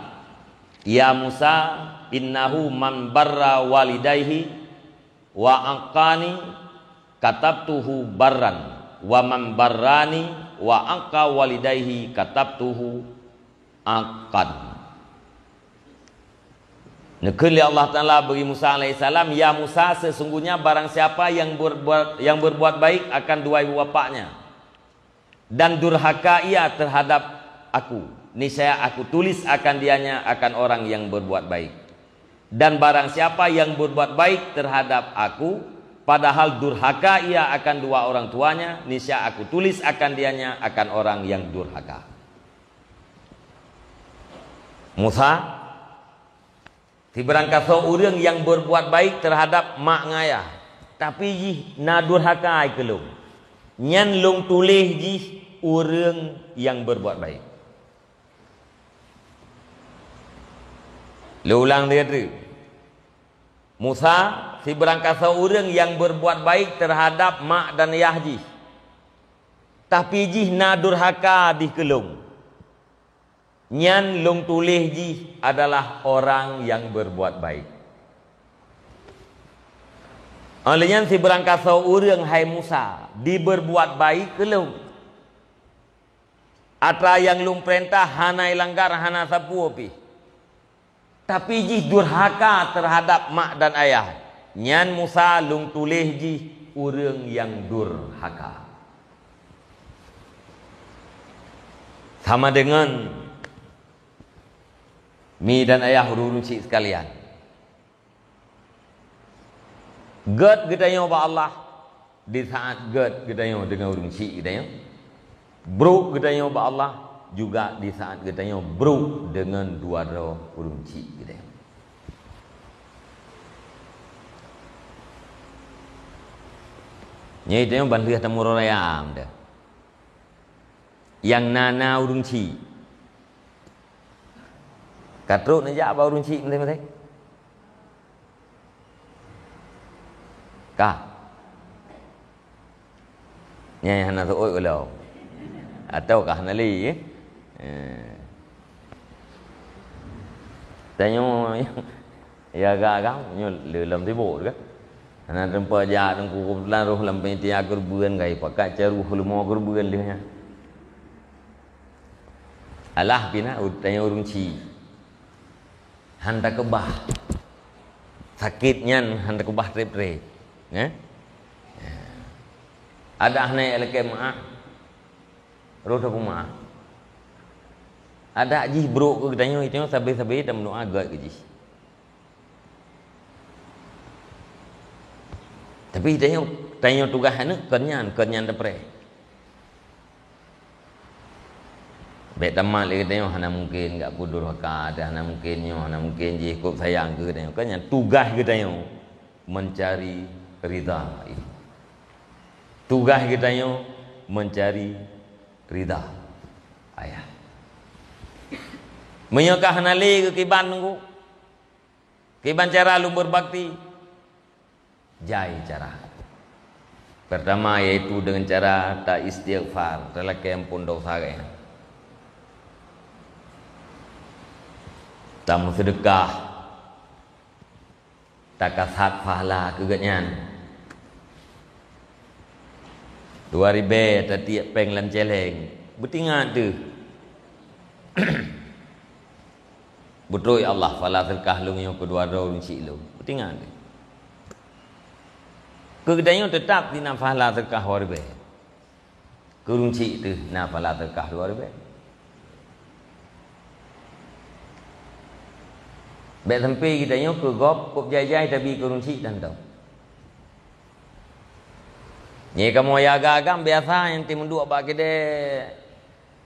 "Ya Musa, innahu man barra walidaihi wa aqani katabtuhu barran, wa man barrani wa aqa walidaihi katabtuhu aqan." Neukheun lé Allah Ta'ala bagi Musa alaihissalam, "Ya Musa, sesungguhnya barang siapa yang berbuat, yang berbuat baik akan dua ibu bapaknya, dan durhaka ia terhadap Aku, niscaya Aku tulis akan dianya akan orang yang berbuat baik. Dan barang siapa yang berbuat baik terhadap Aku, padahal durhaka ia akan dua orang tuanya, niscaya Aku tulis akan dianya akan orang yang durhaka." Musa, sibarangkasoe ureuëng nyang berbuat baik terhadap mak ngon ayah, tapi jih na durhaka keu Lôn, nyan Lôn tuléh jih ureuëng nyang berbuat baik. Lôn ulang lé teuk. Musa, sibarangkasoe ureuëng nyang berbuat baik terhadap mak dan yah jih, tapi jih na durhaka dih keu Lôn, nyan Lôn tuléh jih adalah orang nyang berbuat baik. Óh lheueh nyan, sibarangkasoe ureuëng, hai Musa, jiberbuat baik keu Lôn, atra nyang Lôn peurintah hana ilanggar, hana sapeue pih, tapi jih durhaka terhadap mak dan ayah, nyan Musa Lôn tuléh jih ureuëng nyang durhaka. Sama deungon mi dan ayah, ureuëng-ureuëng chik sekalian. Gét geutanyoe bak Allah di saat gét geutanyoe deungon ureuëng chik geutanyoe. Brok geutanyoe bak Allah juga di saat geutanyoe brok deungon dua droe ureuëng chik geutanyoe. Nyan tanyoe ban lheueh tameuroe raya meudah. Nyang na-na ureuëng chik. Ka trok neujak bak ureuëng chik maséng-maséng? Ka. Nyan hana seuôt ulôn. Atawa ka hana lé, eh? Eh. Tanyoe ya agam-agam nyoe le lom sibuk kan. Hana teumpat jak teungku, keubeutulan roh lam panitia keureubeuen, kai pakat caruh leumo keureubeuen lheueh nyan. Alah pih na, tanyoe ureuëng chik. Han takeubah. Sakét nyan han takeubah treb-treb. Eh? Adak hana lakée meuáh, roh tapeumeuáh. Adak jih brok keu geutanyoe, tanyoe sabe-sabe tameudoá gét keu jih. Tapi tanyoe, tanyoe tugaih aneuk kon nyan, kon nyan tapreh. Bék tamat lé geutanyoe, hana mungken gak puduraka, hana mungken nyoe, hana mungken jih, kop sayang keu geutanyoe. Kan nyan tugaih geutanyoe mencari ridha ibu. Tugaih geutanyoe mencari ridha ayah. Meunyoe ka hana lé geukiban nunggu, kiban cara lôn berbakti? Jai cara. Pertama, yaitu dengan cara ta istighfar, talakée amphon dosa geuh. Tameuseudeukah, takasat pahala keu geuhnyan. Dua ribée tatiek péng lam céléng, beutingat teuh. Beutôi Allah, pahala seudeukah lôn nyoe keudua droe ureuëng chik lôn. Beutingat teuh. Keu geutanyoe teutab di na pahala seudeukah dua ribée. Keu ureuëng chik teuh na pahala seudeukah dua ribée. Bék sampai geutanyoe keu gob, kop jai-jai tabi keu ureuëng chik dan tau. Nyai kamoe ya agam-agam biasa nyang teumeuduk bak keudée,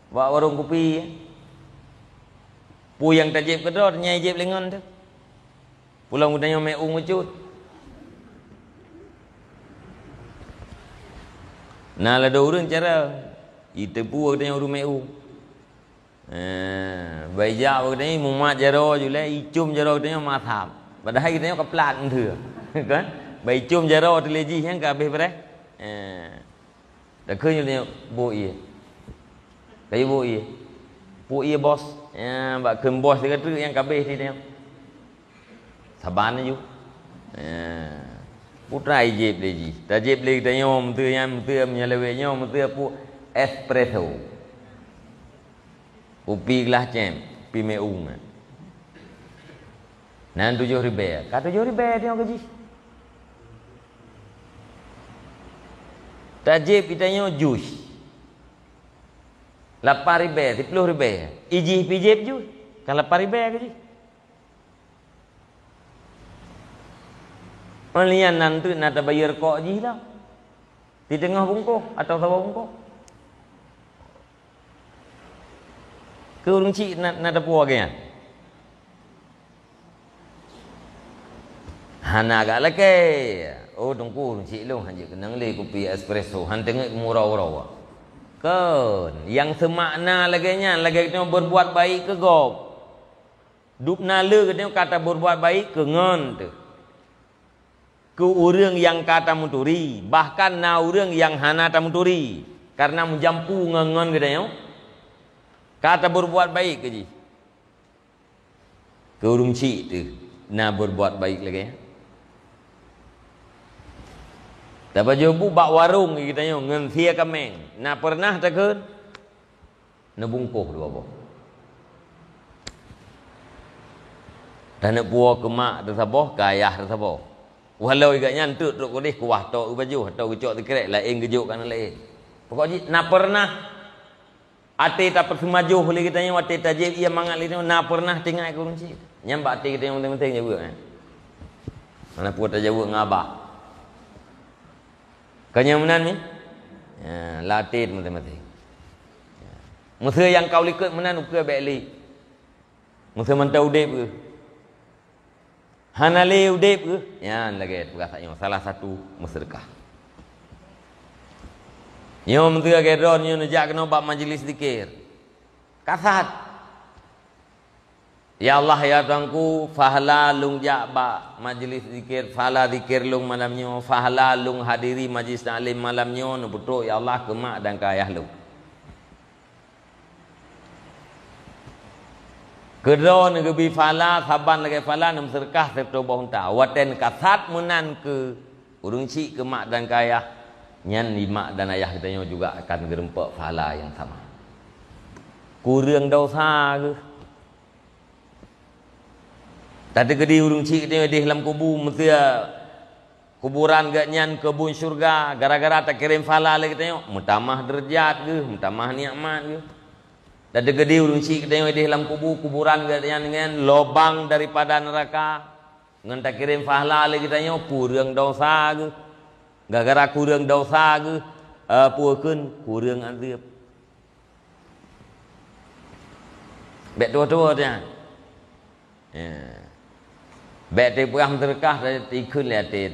bak warong kupi. Peue nyang tajép keudroe, nyai jép lé ngon teuh. Pulang geutanyoe meu'ueng meucut. Na ladôm ureuëng cara, iteupeue geutanyoe ureuëng meu'ueng. Eh, bai jak bak geutanyoe mumat jaroe ju lé, icum jaroe geutanyoe masam. Padahai geutanyoe ka plat nteue. Kan? Bai icum jaroe teuh lé jih nyang ka abéh preh. Eh. Takheun nyoe, "Boh ié." Kayu boh ié. Boh ié, bos. Ya, bak kheun bos teuka treuk nyang ka abéh di nyoe. Saban laju. Ya. Putra ijép lé jih. Tajép lé geutanyoe meuteue nyan, meuteue meunyoe lewat nyoe, meuteue peue espresso. Kupi glah cem, pi meu'ueng. Nan tujoh ribée, ka tujoh ribée tanyoe keu jih. Tajép geutanyoe jus. Lapan ribée, siploh ribée. Ijih pih jép jus, ka lapan ribée keu jih. Meulian nan teuk na tabayeue rukok jih dah. Di teungoh bungkôh atawa saboh bungkôh. Keu ureuëng chik na, na tapuwoe geuh nyan. Hana agak lakée. Oh, Teungku, ureuëng chik lôn hanjeuet keunong lé kupi espresso, han teungeut meurau-rau. Kon, nyang seumakna lagée nyan, lagée tanyoe beurbuat baik keu gob. Dubna le geutanyoe ka tabeurbuat baik keu ngon teuh. Keu ureuëng nyang ka tameuturi, bahkan na ureuëng nyang hana tameuturi, kareuna meujampu ngon-ngon geutanyoe, ka tabeurbuat baik keu jih. Keu ureuëng chik teuh na beurbuat baik lagée nyan. Tapajoh bu bak warong geutanyoe ngon sie kaméng, na peureunah takheun? Neubungkôh dua boh. Taneuk puwoe keu mak teusaboh, keu ayah teusaboh. Walau gobnyan teuk trok keudeh kuwah tok geupajoh atawa geucok sikrek laén geujok keu aneuk laén. Pokok jih na peureunah até tapeuseumajoh lé geutanyoe, até tajép ié mangat lé geutanyoe, na peureunah teuingat keu ureuëng chik. Nyan bak até geutanyoe maséng-maséng jaweueb, eh. Hana peue tajaweueb ngon abah. Ka nyang meunan mi? Ya, latih teuma-teuma. Ya. Meuseu nyang ka u likot meunan ukeue bék li. Meuseu mantong udeb keuh. Hana lé udeb keuh. Nyan lagée peugah tanyoe salah satu meuseudeukah. Nyoe meuseu lagée droe nyoe neujak keunoe bak majlis zikir. Kasat. Ya Allah, ya Tuhanku, pahala lôn jak bak majlis zikir, pahala zikir lôn malam nyoe, pahala lôn hadiri majlis taklim malam nyoe, neupeutrok, ya Allah, keu mak dan keu ayah lôn. Keudroe neugeubri pahala, saban lagée pahala neumeuseudeukah sireutoh boh unta. Watée neukasat meunan keu ureuëng chik, keu mak dan keu ayah, nyan di mak dan ayah geutanyoe juga akan geureumpok pahala nyang sama. Kureueng dosa geuh. Tateukeudi ureuëng chik geutanyoe ideh lam kubu, meusé kuburan geuh nyan keubun syeuruga, gara-gara takirém pahala lé geutanyoe, meutamah deurajat geuh, meutamah nikmat geuh. Tateukeudi ureuëng chik geutanyoe ideh lam kubu, kuburan geuh nyan ngon lubang daripada neuraka, ngon takirém pahala lé geutanyoe, kureueng dosa geuh. Gara-gara kureueng dosa geuh, eh, peue kheun, kureueng azeueb. Bék tuwoe-tuwoe nyan. Ya. Bék tapeugah meuseudeukah, taikheun lé até.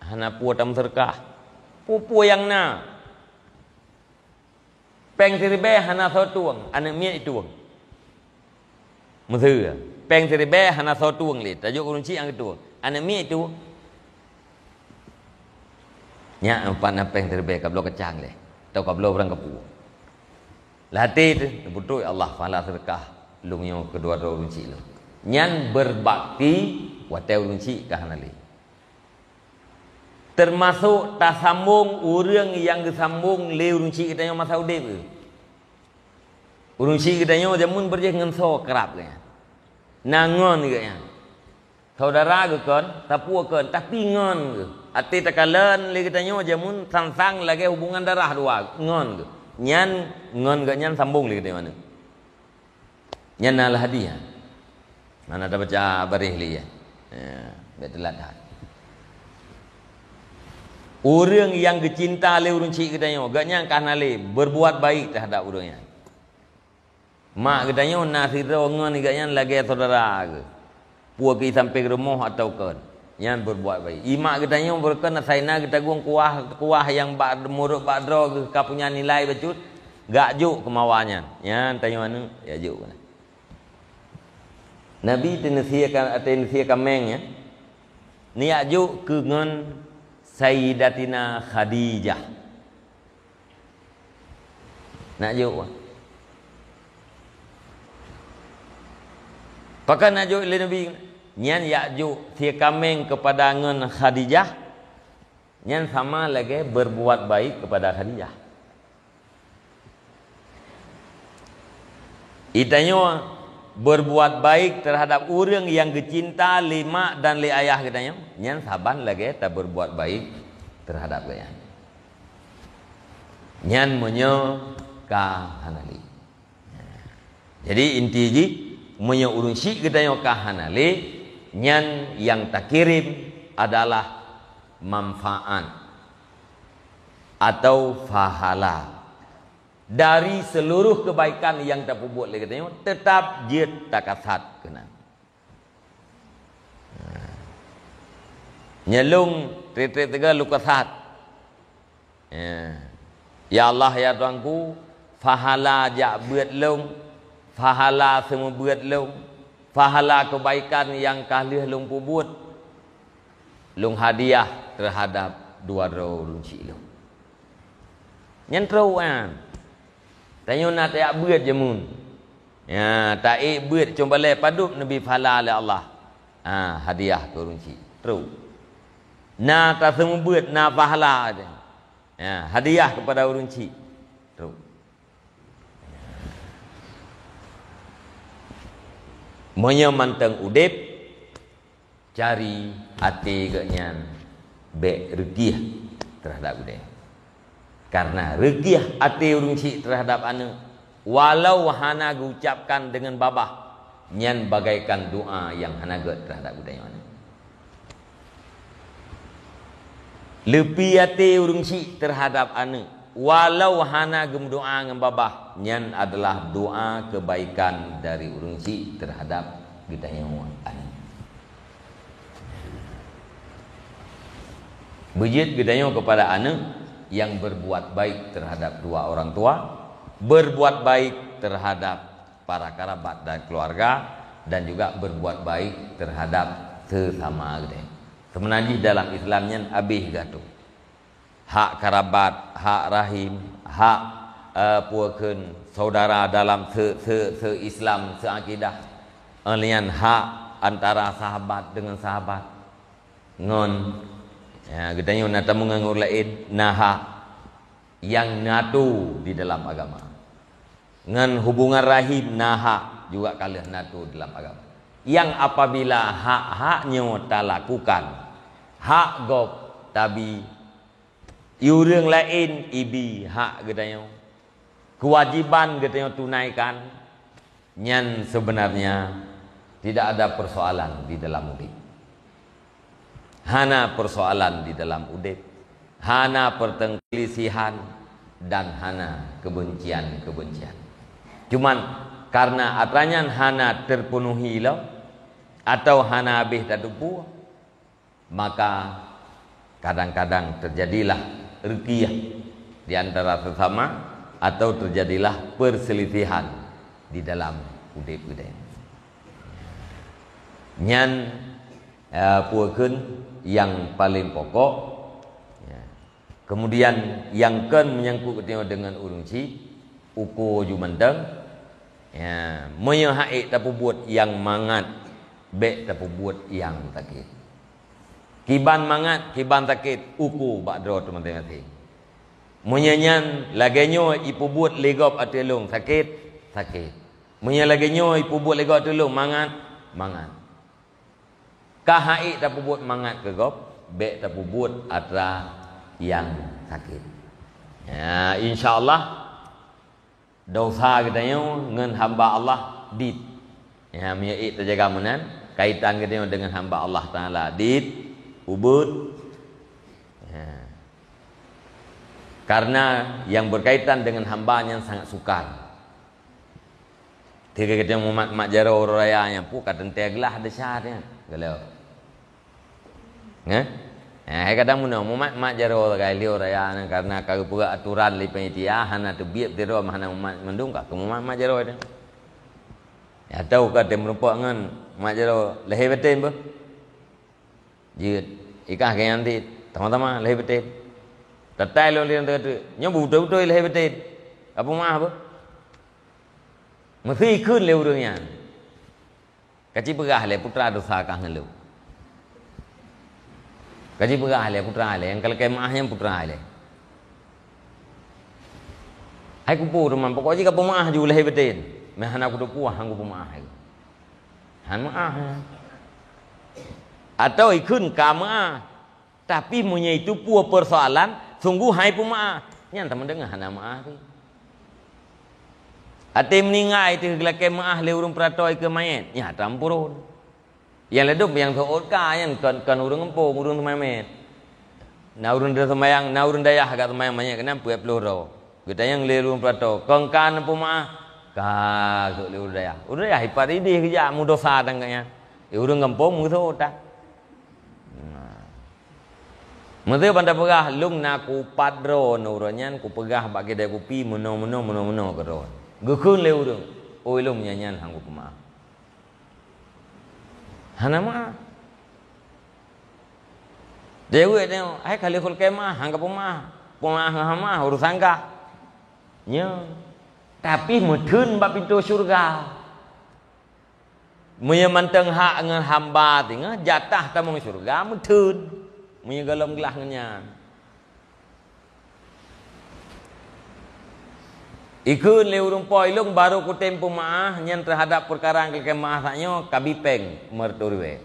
Hana peue tameuseudeukah. Peue-peue nyang na. Péng siribée hana soe tueng, aneuëk miet itueng. Meuseu, péng siribée hana soe tueng lé, tajok ureuëng chik nyang geutueng. Aneuëk miet itueng. Nyak pat na péng siribée kabloe kacang lé, atau kabloe barang kapeue. Lam até teuh, beutôi Allah pahala seudeukah lôn nyoe keudua droe ureuëng chik lôn. Nyan beubakti watée ureuëng chik ka hana lé. Teumasok tasambong ureuëng nyang geusambong lé ureuëng chik geutanyoe masa udeb. Ureuëng chik geutanyoe jameun beurjéh ngon soe krab geuh nyan. Na ngon geuh nyan. Saudara geuh kon, sapeue kon, tapi ngon geuh. Até takalon lé geutanyoe jameun sang-sang lagée hubungan darah dua, ngon geuh. Nyan ngon geuh nyan sambong lé geutanyoe aneuëk. Nyan na lhadi nyan. Mana tabaca baréh lé ya. Ya, bék teulat that. Ureuëng nyang geucinta lé ureuëng chik geutanyoe, geuh nyan ka hana lé, berbuat baik terhadap ureuëng nyan. Mak geutanyoe na sidroe ngon geuh nyan lagée saudara geuh. Peue keu sampéng rumoh atawa kon, nyan berbuat baik. Imak geutanyoe beureukan asai na geutagong kuah, kuah nyang bak murot bak droe geuh ka punya nilai bacut, gak jok keumawa nyan. Nyan tanyoe aneuëk, ya jok keunan. Nabi teuneusé ka, teuneusé kaméng nyan, neujak jok keu ngon Sayyidatina Khadijah. Nak jok, wah. Pakon nak jok lé Nabi? Nyan yak jok sie kaméng keupada ngon Khadijah, nyan sama lagée berbuat baik keupada Khadijah. Geutanyoe berbuat baik terhadap ureuëng nyang geucinta lé mak dan lé ayah geutanyoe, nyan saban lagée taberbuat baik terhadap geutanyoe. Nyan meunyoe ka hana lé. Jadi inti jih, meunyoe ureuëng chik geutanyoe ka hana lé, nyan nyang takirém adalah manfaat atau pahala dari seluruh kebaikan nyang tapeubuet lé geutanyoe, teutap jeuet takasat keunan. Nyan lôn treb-treb teuga lukasat. Ya. Ya Allah, ya Tuhanku, pahala jak beuet lôn, pahala seumeubeuet lôn, pahala keubaikan nyang ka lheueh lôn peubuet, lôn hadiah terhadap dua droe ureuëng chik lôn. Nyan trok nyan. Tanyoe na tayak beuet jameun. Ya, taék beuet cuba lé padub neubi pahala lé Allah. Ha, hadiah keu ureuëng chik. Trok. Na taseumeubeuet, na pahala. Ya, hadiah keupada ureuëng chik. Trok. Meunyoe mantong udeb, cari até geuhnyan bék reugiah terhadap geude. Karena reugiah até ureuëng chik terhadap aneuëk, walau hana geucapkan deungon babah, nyan bagaikan doa nyang hana gét terhadap geutanyoe aneuëk. Leupie até ureuëng chik terhadap aneuëk, walau hana geumeudoa ngon babah, nyan adalah doa keubaikan dari ureuëng chik terhadap geutanyoe aneuëk. Beujeuet geutanyoe keupada aneuëk nyang berbuat baik terhadap dua orang tua, berbuat baik terhadap para karabat dan keluarga, dan juga berbuat baik terhadap sesama geutanyoe. Seumeunajih dalam Islam nyan abéh geutanyoe. Hak karabat, hak rahim, hak, eh, peue kheun saudara dalam se-, se-, se-Islam, seakidah. Eh, nyan hak antara sahabat dengan sahabat. Ngon, ya, geutanyoe na tameungon ureuëng laén, na hak nyang natu di dalam agama. Ngon hubungan rahim na hak juga ka lheueh na tuwoe dalam agama. Nyang apabila hak-hak nyoe talakukan, hak gob tabi, i ureuëng laén ibi hak geutanyoe, keuwajiban geutanyoe tunaikan, nyan sebenarnya tidak ada persoalan di dalam udeb. Hana persoalan di dalam udeb, hana pertengkelisihan, dan hana kebencian-kebencian. Cuman, karena atra nyan hana terpenuhi lom, atau hana habéh tateupeue, maka kadang-kadang terjadilah rukiah di antara sesama, atau terjadilah perselisihan di dalam udeb geutanyoe. Nyan, eh, peue kheun nyang paleng pokok. Ya. Kemudian, nyang kheun menyangkut geutanyoe deungon ureuëng chik, uko ju mantong. Ya, meunyoe han ék tapeubuet nyang mangat, bék tapeubuet nyang sakét. Kiban mangat, kiban sakét, uko bak droe teuh maséng-maséng. Meunyoe nyan lagée nyoe ipeubuet lé gob ateueh lôn, sakét, sakét. Meunyoe lagée nyoe ipeubuet lé gob ateueh lôn, mangat, mangat. Ka han ék tapeubuet mangat keu gob, bék tapeubuet atra nyang sakét. Ya, insya Allah, dosa geutanyoe ngon hamba Allah dit. Ya, meunyoe ék tajaga meunan, kaitan geutanyoe deungon hamba Allah Taala dit, ubit. Ya. Karena yang berkaitan dengan hamba nyan sangat sukar. Tiga geutanyoe mumat mak jaroe uroe raya nyan pun ka teuntée glah desya nyan. Gelo. Nggak? Eh, hai kadang meunoe, mumat mak jaroe sagai lé uroe raya nyan karena ka geupeugah aturan lé panitia, hana teubiet sidroe, hana mumat mandum ka keu mumat mak jaroe nyan. Atau ka tem meureumpok ngon mak jaroe lehée baten beuh. Jeuet, ikah keu nyan cit, sama-sama lehée baten. Tatai lôn lé nyan teuka teuk, nyoe beutôi-beutôi lehée baten. Ka peumeu'ah beuh. Meusé kheun lé ureuëng nyan. Ka ci peugah lé putra dosa kah ngon lôn. Ka ci peugah lé putra lé, nyang ka lakée meu'ah nyan putra lé. Hai kupeue teuma, pokok jih ka peumeu'ah ju lehée baten. Meuhana kuteupeue han kupeumeu'ah. Han meu'ah. Atau ikheun ka meu'ah. Tapi meunyoe itu peue persoalan, sungguh hai peumeu'ah. Nyan tameudeungoe hana meu'ah pih. Até meuninggai teuh geulakée meu'ah lé ureuëng peurato ikeue manyét, nyan tameupuron. Nyang ladôm nyang seuôt ka nyan kon, kon ureuëng gampông, ureuëng teumanyét. Na ureuëng teumanyét, na ureuëng dayah ka teumanyét manyét keunan peuet ploh droe. Geutanyong lé ureuëng peurato, "Kon ka neupeumaáh?" "Ka," kheun lé ureuëng dayah. Ureuëng dayah ipat idéh geujak meudosa tan gobnyan. Eh, ureuëng gampông meuseuôt tan. Nah. Meuseuôt ban tapeugah, "Lôn na kupat droe ngon ureuëng nyan, kupeugah bak keudè kupi meunoe-meunoe, meunoe-meunoe keu droe." Geukheun lé ureuëng, "Oi lôn nyan, nyan han kupeumaáh." Hana meu'ah. Jaweueb nyoe, "Hai ka lheueh kulakée meu'ah, han ka peumaáh. Peumaáh ngon hana meu'ah, urusan kah." Nyoe. Tapi meutheun bak pintoe syeuruga. Meunyoe mantong hak ngon hamba singoh, jatah tamong syeuruga meutheun. Meunyoe gohlom glah ngon nyan. Ikheun lé ureuëng po, "Ilôn barô kutem peumaáh nyan teuhadap peukara nyang lakée meu'ah sak nyoe, kabi péng meureutoh ribée.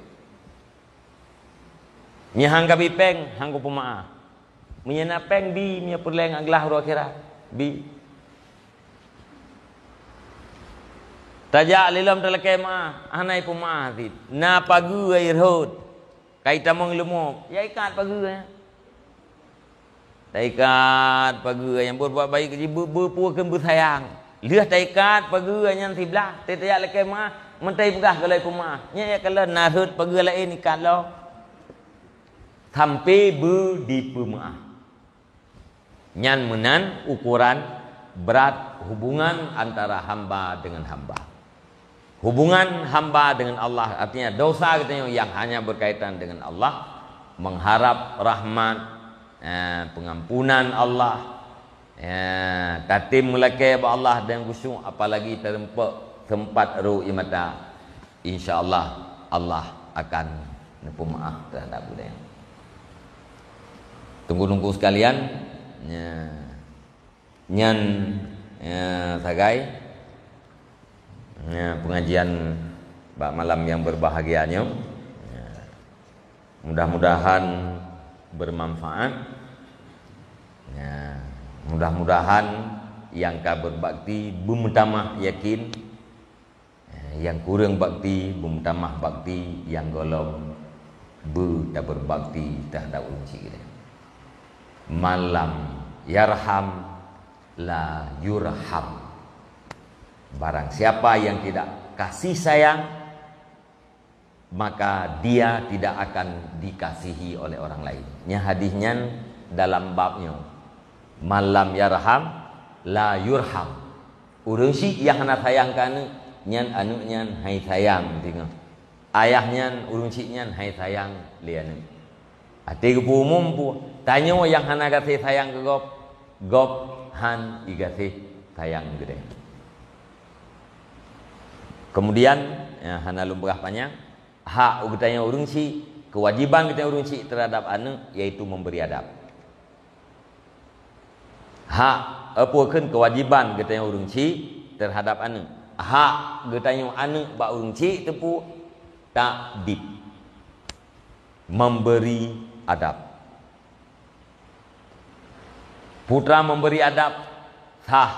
Meunyoe han kabi péng, han kupeumaáh. Meunyoe na péng, bi, meunyoe peureulée ngon glah uroe akhirat, bi." Tajak lé lom talakée meu'ah, hana ipeumaáh cit. Na pageue rhot. Ka itamong leumô, ya ikat pageue nyan. Taikat pageue nyan, beubuet baik jih, beu-, beupeue kheun beusayang. Lheueh taikat pageue nyan siblah, teuh tajak lakée meu'ah, meutai peugah gohlom peumaáh. Nyan ya kalon na rhot pageue laén ikat lom. Sampai beu dipeumeu'ah. Nyan meunan ukuran brat hubungan antara hamba dengan hamba. Hubungan hamba dengan Allah, artinya dosa geutanyoe nyang hanya berkaitan dengan Allah, mengharap rahmat, eh, pengampunan Allah, eh, tatem meulakée bak Allah dan khusyuk, apalagi teureumpok sempat rô ie mata. Insya Allah, Allah akan neupeumaáh teuhadap geutanyoe. Teungku-teungku sekalian, nya, nyan, nya, sagai Ya, pengajian bak malam yang berbahagia nyoe. Ya. Mudah-mudahan bermanfaat. Ya, mudah-mudahan nyang ka berbakti beumeutamah yakin. Eh, nyang kureueng bakti, beumeutamah bakti, nyang gohlom beutabeubakti teuhadap ureueng chik geutanyoe. Man lam yarham la yurham. Barang siapa yang tidak kasih sayang, maka dia tidak akan dikasihi oleh orang lain. Nyan hadis nyan dalam bab nyoe. Man lam yarham la yurham. Ureueng chik nyang hana sayang keu aneuk, nyan aneuk nyan hai sayang teungoh. Ayah nyan, ureueng chik nyan hai sayang lé aneuk. Até geupeuumum pu, tanyoe nyang hana gaséh sayang keu gob, gob han igaséh sayang geutanyoe. Kemudian, ya, hana lôn peugah panyang, hak geutanyoe ureueng chik, kewajiban geutanyoe ureueng chik terhadap aneuk, yaitu memberi adab. Hak, eh, peue kheun kewajiban geutanyoe ureueng chik terhadap aneuk. Hak geutanyoe aneuk bak ureueng chik teupeu takdib, memberi adab. Putra memberi adab sah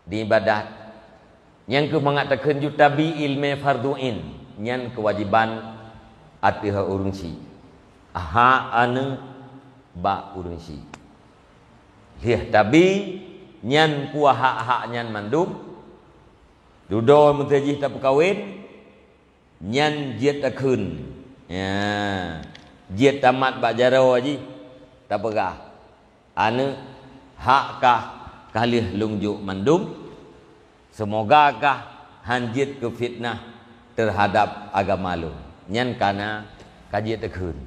di ibadat. Nyan keuh mangat takheun jutabi ileumèe fardhu ain, nyan keuwajiban ateueh ureueng chik. Hak aneuk bak ureueng chik. Lheueh tabi, nyan peue hak-hak nyan mandum. Dudoe meuteujih tapeukawen, nyan jeuet takheun. Ya, jeuet tamat bak jaroe jih tapeugah, "Aneuk, hak kah ka lheueh lôn jok mandum. Seumoga kah han jeuet keu fitnah teuhadab agama lôn." Nyan kana ka jeuet takheun.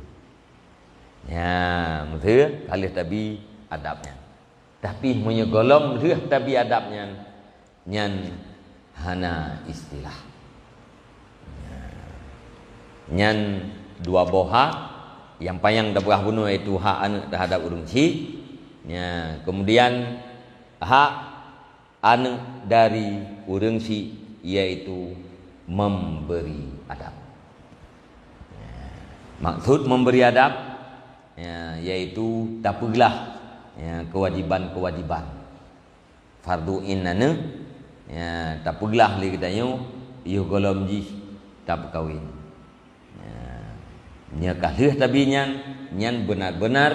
Ya, meuteue ka lheueh tabi adab nyan. Tapi meunyoe gohlom lheueh tabi adab nyan, nyan hana istilah. Nyan dua boh hak, nyang panyang tapeugah bunoe yaitu hak aneuk teuhadap ureueng chik. Nya, kemudian hak aneuk dari ureueng chik yaitu memberi adab. Maksud memberi adab, ya, yaitu tapeuglah, ya, kewajiban-kewajiban. Fardhu ain aneuk, ya, tapeuglah lé geutanyoe yoh gohlom jih tapeukawen. Ya, nyoe ka lheueh tabi nyan, nyan benar-benar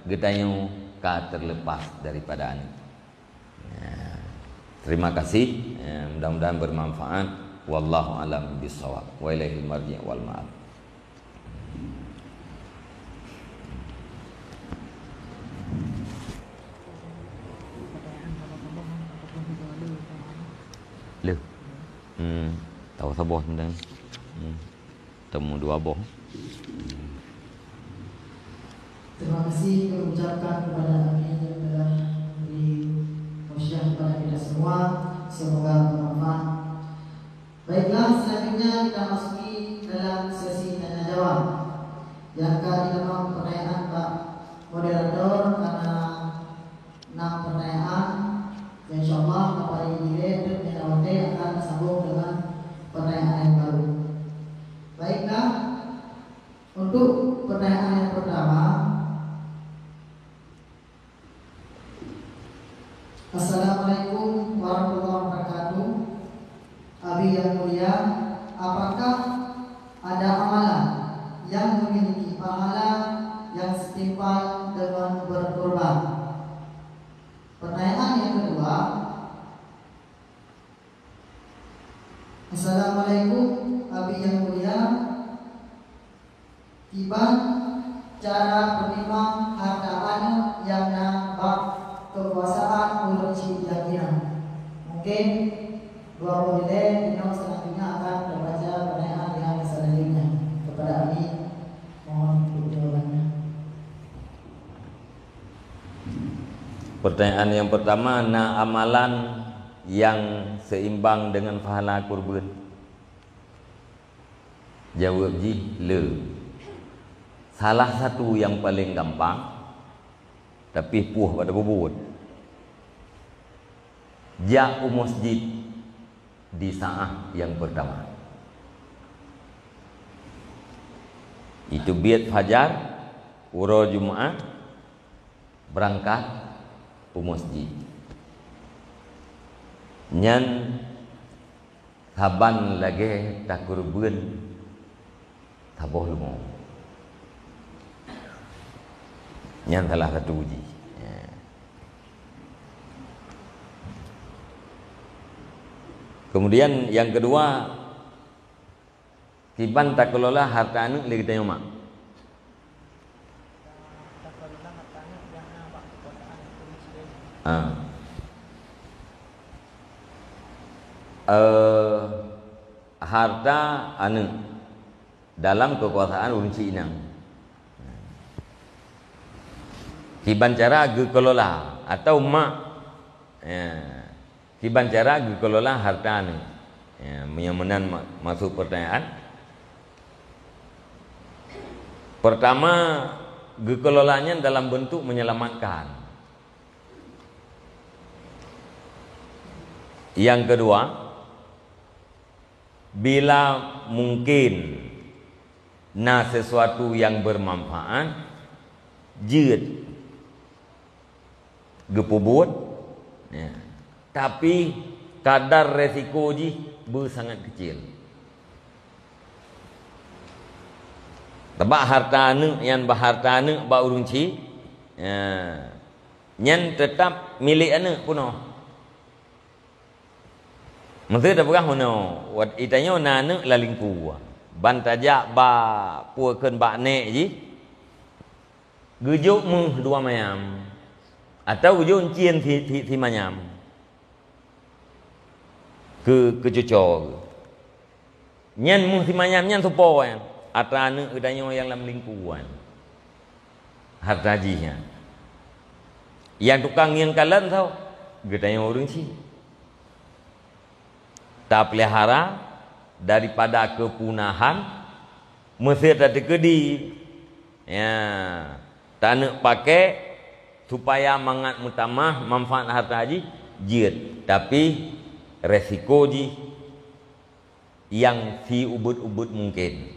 geutanyoe ka terlepas daripada aneuk. Ya, terima kasih. Ya, mudah-mudahan bermanfaat. Wallahu alam bisawab. Wa ilaihil marji' wal ma'ab. Leuh. Hmm. Tahu saboh tentang. Hmm. Temu dua boh. Terima kasih kami ucapkan kepada Amin yang telah beri tausiah kepada kita semua. Semoga bermanfaat. Baiklah, selanjutnya kita masuki dalam sesi tanya jawab. Nyang ka jiteurimong pertanyaan bak moderator karena enam pertanyaan. Insya Allah, Bapak Ibu Guru, untuk menyambung akan tersambung dengan pertanyaan yang baru. Baiklah, untuk pertanyaan yang pertama, Assalamualaikum warahmatullahi wabarakatuh. Abi yang mulia, apakah ada amalan yang memiliki pahala yang setimpal dengan berkurban? Pertanyaan yang kedua, Assalamualaikum, Abi yang mulia. Kiban cara peutimang harta aneuk nyang na bak keukuasaan ureueng chik nyang inong? Mungkin dua boh ilée, inong selanjutnya akan terbaca pertanyaan yang selanjutnya. Kepada Abi, mohon untuk jawabannya. Pertanyaan yang pertama, na amalan yang seimbang dengan pahala kurban? Jaweueb jih, le. Salah satu nyang paleng gampang, tapi puih pada bubut. Jak u masjid, di saat yang pertama. Itu biet fajar, uroe Jumat, berangkat u masjid. Nyan saban lagée takeureubeuen saboh leumo. Nyan salah satu jih. Ya. Kemudian yang kedua, kiban takeulola hareuta aneuëk lé geutanyoe mak. Ah. Eh, hareuta aneuëk dalam keukuasaan ureuëng syiek inong. Kiban cara geukeulola atau mak, ya, kiban cara geukeulola hareuta aneuëk. Ya, meunyoe meunan ma-, maksud pertanyaan. Pertama, geukeulola nyan dalam bentuk menyelamatkan. Yang kedua, bila mungkin na sesuatu yang bermanfaat, jeuet geupeubuet, ya. Tapi kadar resiko jih beu sangat kecil. Teuma hareuta aneuëk nyan bak hareuta aneuëk bak ureuëng syiek, ya, nyan teutap milék aneuëk peunoh. Meusé tapeugah meunoe, wat itanyoe na aneuëk lam lingku, ban tajak bak peue kheun bak nék jih, geujok méuh dua manyam, atawa geujok euncien si, si, si manyam keu, keu cucoe geuh. Nyan méuh si manyam nyan soe po nyan? Atra aneuëk geutanyoe nyang lam lingkuan. Hareuta jih nyan. Nyang tukang ngieng kalon soe? Geutanyoe ureuëng syiek. Tapeulihara daripada keupunahan, meusé tateukeudi, ya, taneuk pakai supaya mangat meutamah manfaat hareuta jih, jeuet. Tapi resiko jih nyang siubeut-ubeut mungken.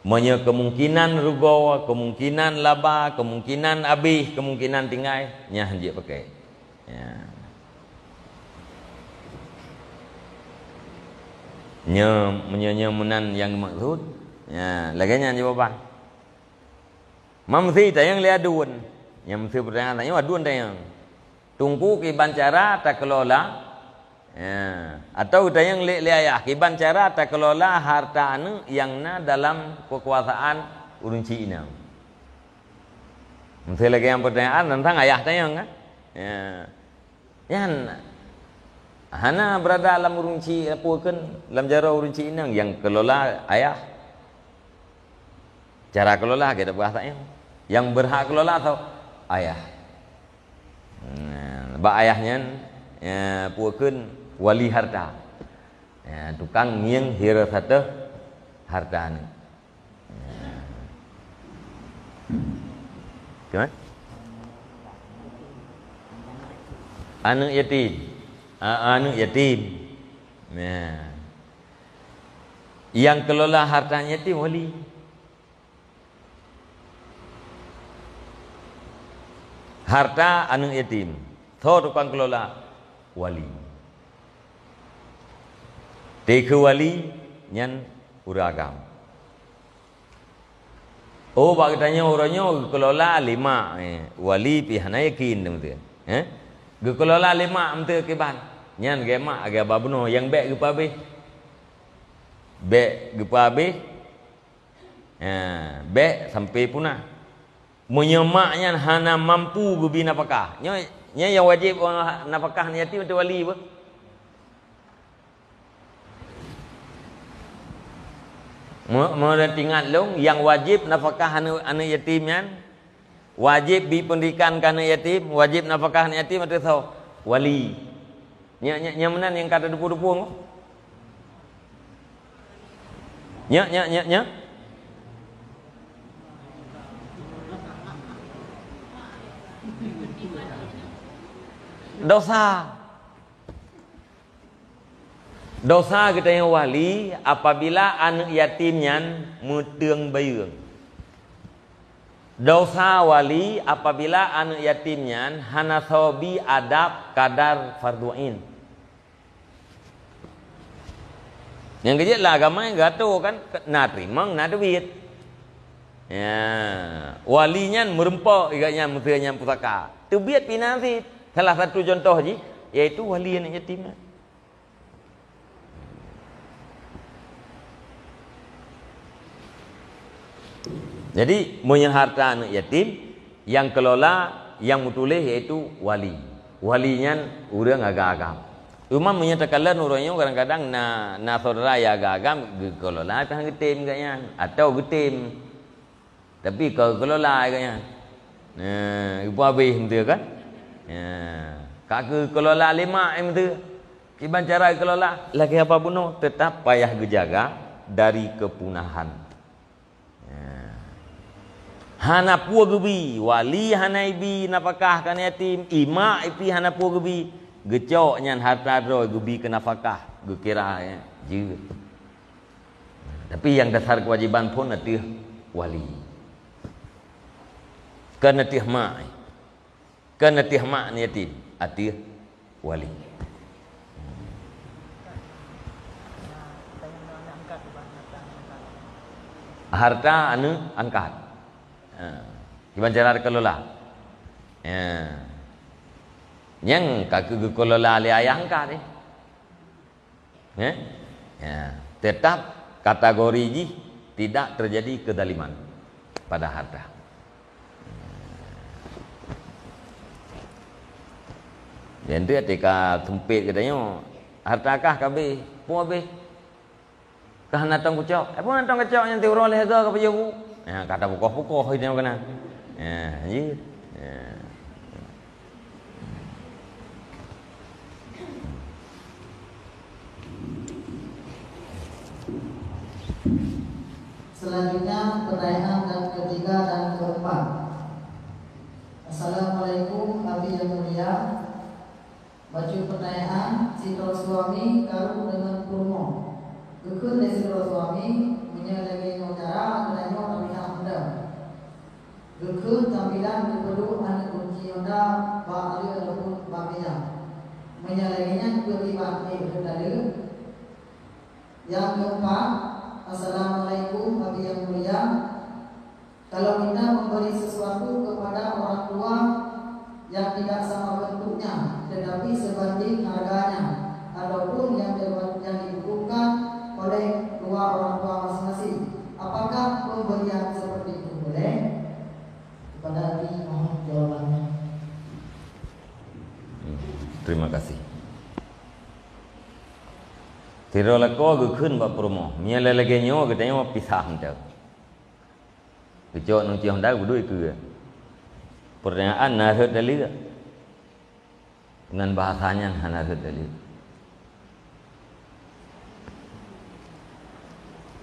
Meunyoe keumungkinan rugoe, keumungkinan laba, keumungkinan abéh, keumungkinan tinggai, nyan han jeuet pakai. Ya. Nyoe, meunyoe nyoe meunan nyang geumaksud, ya, lagée nyan jawaban. Meusé tanyong lé aduen. Nyang meusé peutanyaan tanyoe aduen tanyong. Teungku kiban cara takeulola, ya, atau tanyong lé, lé ayah, kiban cara takeulola hareuta aneuëk nyang na dalam keukuasaan ureuëng syiek inong. Meusé lagée nyang peutanyaan teuntang ayah tanyong kan? Ya. Nyan hana beurada lam ureuëng syiek, peue kheun, lam jaroe ureuëng syiek inong, nyang keulola ayah. Cara keulola geupeugah saát nyoe. Nyang beurhak keulola soe? Ayah. Nah, bak ayah nyan, ya, peue kheun, wali hareuta. Ya, tukang ngieng hireueng ateueh hareuta nyan. Keumat? Aneuëk yatim. A-, aneuëk yatim. Nah. Nyang keulola hareuta yatim wali. Hareuta aneuëk yatim. Soe tukang keulola? Wali. Teukeu wali nyan ureuëng agam. Oh, bak geutanyoe uroe nyoe geukeulola lé mak, eh, wali pih hana yakin teuh meuteun. Eh? Geukeulola lé mak meuteun kiban. Nyan lagée mak lagée babah bunoe nyang bék geupeuabéh. Bék geupeuabéh. Ha, bék sampai punah. Meunyoe mak nyan hana mampu geubi nafakah, nyoe, nyoe nyang wajéb nafakah aneuk yatim ateueh wali beuh. Meu-, meunurot ingat lôn, nyang wajéb nafakah aneuk, aneuk yatim nyan, wajéb bi peundidikan keu aneuk yatim, wajéb nafakah aneuk yatim ateueh soe? Wali. Nyak, nyak, nyang meunan nyang ka teudepu-depu nyoe. Nyak, nyak, nyak, nyak. Dosa. Dosa geutanyoe wali apabila aneuëk yatim nyan meuteueng bayeueng. Dosa wali apabila aneuëk yatim nyan hana soe bi adab kadar fardhu ain. Nyang keujeuet lah agama nyang geuatoe kan, na teurimong, na teubiet. Ya, wali nyan meureumpok igat nyan meuseu nyan pusaka. Teubiet pih na cit. Salah satu contoh jih, yaitu wali aneuëk yatim nyan. Jadi, meunyoe harta aneuëk yatim, nyang keulola, nyang meutuléh yaitu wali. Wali nyan ureuëng agam-agam. Cuma meunyoe takalon uroe nyoe kadang-kadang na, na syedara nyang agam-agam geukeulola, tapi han geutem gobnyan, atawa geutem. Tapi ka geukeulola gobnyan. Nah, geupeuhabéh meuteue kan? Ya. Ka geukeulola lé mak meuteue. Kiban cara geukeulola, lagée haba bunoe, teutap payah geujaga dari keupunahan. Ya. Hana peue geubi, wali hana ibi nafakah keu aneuk yatim, imak ipi hana peue geubi, geucok nyan harta droe geubi keu nafakah, geukira, ya, jeuet. Tapi nyang dasar keuwajéban phon ateueh wali. Kon ateueh mak. Kon ateueh mak ni yatim, ateueh wali. Harta aneuëk angkat. Ha. Kiban cara dikelola. Ya. Nyang ka keu geukeulola lé ayah angkat, eh. Eh? Ya. Tetap kategori jih tidak terjadi kezaliman pada harta. Jadi, ketika sempit geutanyoe, harta kah ka habéh, peue habéh? Kah hana tong kucok? Eh, peue hana tong kucok nyang tiep uroe lhée goe ka pajoh bu? Ya, ka tapukoh-pukoh itu keunan. Ya, jih. Ya. Selanjutnya, pertanyaan dan ketiga dan keempat. Assalamualaikum, Abi yang mulia. Bacut pertanyaan, sidroe suami karu deungon peurumoh. Geukheun lé sidroe suami, meunyoe lagée nyoe cara, geutanyoe tapihak mantong. Geukheun tambilan geupeuduek aneuëk gunci Honda bak aleue ataupun bak mita. Meunyoe lagée nyan peue kiban ék geutaleuek? Nyang keempat, Assalamualaikum, Abi yang mulia. Kalau kita memberi sesuatu kepada orang tua yang tidak sama bentuknya, tetapi sebanding harganya, ataupun yang dibu-, yang dibutuhkan oleh dua orang tua masing-masing, apakah pemberian seperti itu boleh? Kepada Abi mohon jawabannya. Terima kasih. Sidroe lakoe geukheun bak peurumoh, meunyoe lagée nyoe geutanyoe pisah mantong. Geucok ngon cih Honda geuduek keue. Pertanyaan na rhot daleuek. Ngon bahasa nyan hana rhot daleuek.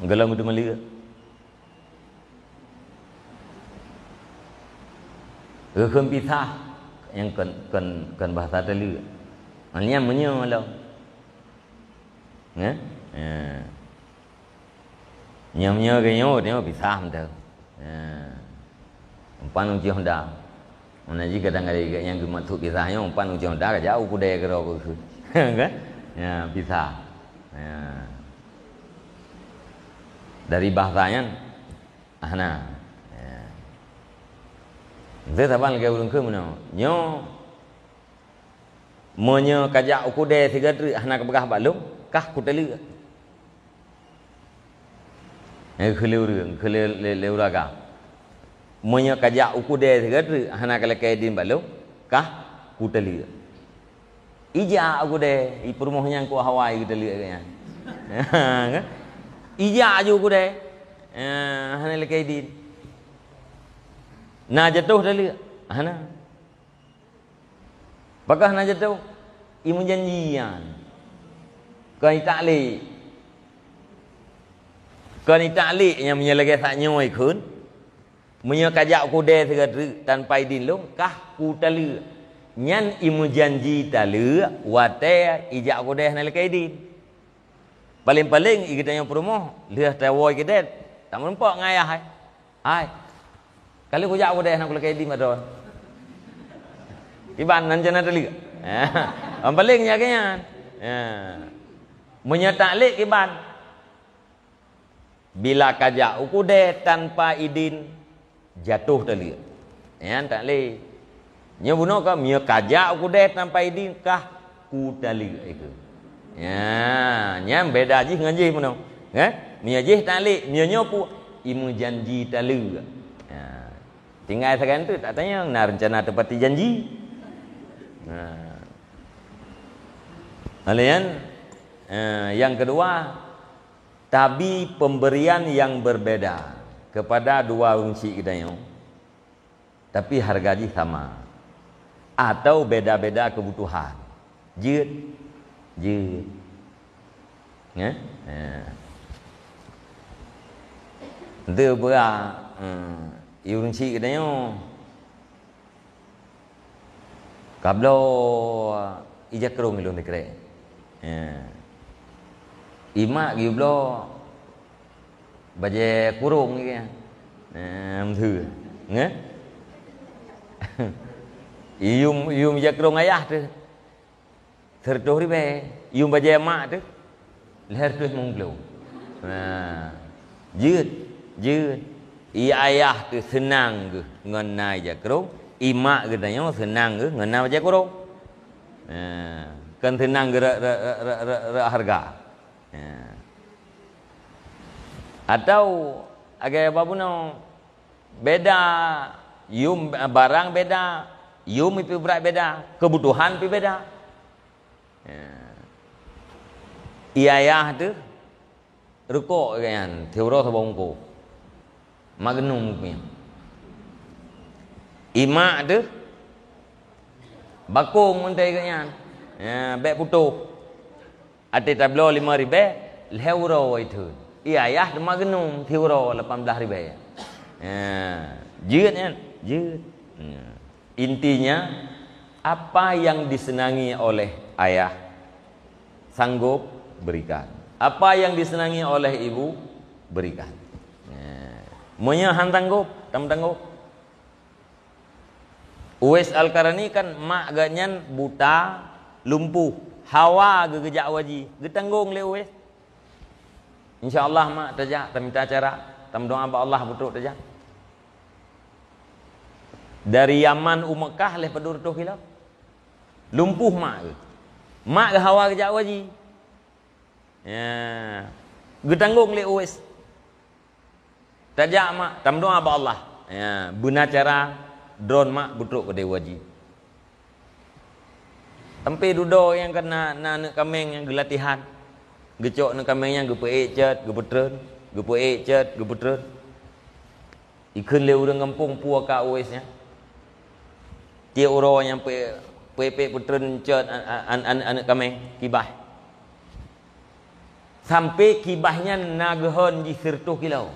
Gohlom geuteumé leuek. Geukheun pisah nyang kon, kon, kon bahasa taleuek. Nyan meunyoe lom. Nyan? Ya. Nyoe, nyoe, nyoe, nyoe pisah mantong. Ya. Umpan uji Honda. Mana jih kadang ada juga nyang geumaksud pisah nyoe, umpan uji Honda ka jauh kudai keudroe keu. Kan? Ya, pisah. Ya. Dari bahasa nyan, hana. Ya. Ente saban lagée ureuëng kheun meunoe. Nyoe, meunyoe kajak u kudai sigoe treuk hana kapeugah bak lôn, kah kutaleuek. Nyan kheun lé ureuëng, kheun lé, lé, lé ureuëng agam. Meunyoe kajak u kudai sigoe treuk hana kalakée idin bak lôn, kah kutaleuek. Ijak u kudai, i peurumoh nyan keu hawa geutaleuek nyan. Kan? Ijak aju u kudai. Eh, hana lakée idin. Na jatoh taleuek? Hana. Pakon hana jatoh? Imeujanji nyan. Kon itaklik. Kon itaklik nyan meunyoe lagée sak nyoe ikheun. Meunyoe kajak u kudai sigoe treuk tanpa idin lôn, kah kutaleuek. Nyan imeujanji taleuek watée ijak u kudai hana lakée idin. Paleng-paleng i geutanyoe peurumoh lheueh tawoe keudeh, tameurumpok ngon ayah hai. Hai. Ka lheueh kujak u keudeh, hana kulakée idin bak droe. Kiban nan cana taleuek. Paleng-paleng nyan keu nyan. Ya. Meunyoe taklek kiban. Bila kajak u keudeh tanpa idin, jatoh taleuek. Nyan taklek. Nyoe bunoe ka, meunyoe kajak u keudeh tanpa idin, kah kutaleuek ikeu. Ya, nyan beda jih ngon jih bunoe. Kan? Meunyoe jih taklek, meunyoe nyoe pu, imeujanji taleuek. Ya. Tinggai sagai teuk, tak tanyong, na reuncana teupati janji. Nah. Lalu nyan, eh, yang kedua, tabi pemberian yang berbeda kepada dua ureuëng syik geutanyoe, tapi harga jih sama atau beda-beda kebutuhan. Jeuet, jeuet. Ya? Ya. Ente beura, hmm, i ureuëng syik geutanyoe kabloe ija krong ilôn dikrek. Ya. Imak geubloe bajée kurong, ya. Ya, meuheu. Nge? Iyum, iyum ija krong ayah teuh. Seureutôh ribée, yum bajée mak teuh, lhée reutôh limong ploh. Nah, jeuet, jeuet. I ayah teuh seunang geuh ngon na ija krong, i mak geutanyoe seunang geuh ngon na bajée kurong. Nah, kon seunang geuh rot, rot, rot hareuga. Nah. Atau lagée babunoe, beda, yum, barang beda, yum pih brat beda, keubutuhan pih beda. Ya. I ayah teuh rukok geuh nyan, siuroe saboh bungkôh. Magnum geuh nyan. I mak teuh bakong meuntée geuh nyan. Ya, bék putôh. Até tabloe limong ribée, lhée uroe ithon. I ayah teuma geunum siuroe lapan blaih ribée. Ya, jeuet nyan, jeuet. Ya. Intinya, apa yang disenangi oleh ayah, sanggup berikan. Apa yang disenangi oleh ibu, berikan. Ya. Meunyoe han sanggup, tameutanggôp. Uwais Al-Qarani kan mak geuh nyan buta, lumpuh, hawa geuh geujak u haji, geutanggong lé Uwais. Insya Allah mak tajak, tamita cara, tameudoa bak Allah beutrok tajak. Dari Yaman u Meukah lhée padub reutôh kilo. Lumpuh mak geuh. Mak geuh hawa geujak u haji. Ya. Geutanggong lé Uwais. Tajak mak, tameudoa bak Allah. Ya, beuna cara droe mak beutrok keudeh u haji. Sampai dudoe nyang ka na, na aneuk kaméng nyang geulatihan. Geucok aneuk kaméng nyan geupeuék cot, geupeutreun, geupeuék cot, geupeutreun. Ikheun lé ureuëng gampông peue ka Uwais nyan. Tieb uroe nyang pe-, peuék-peuék peutreun cot an-, an-, an-, aneuk kaméng kibaih. Sampai kibaih nyan na geuhon jih sireutôh kilo.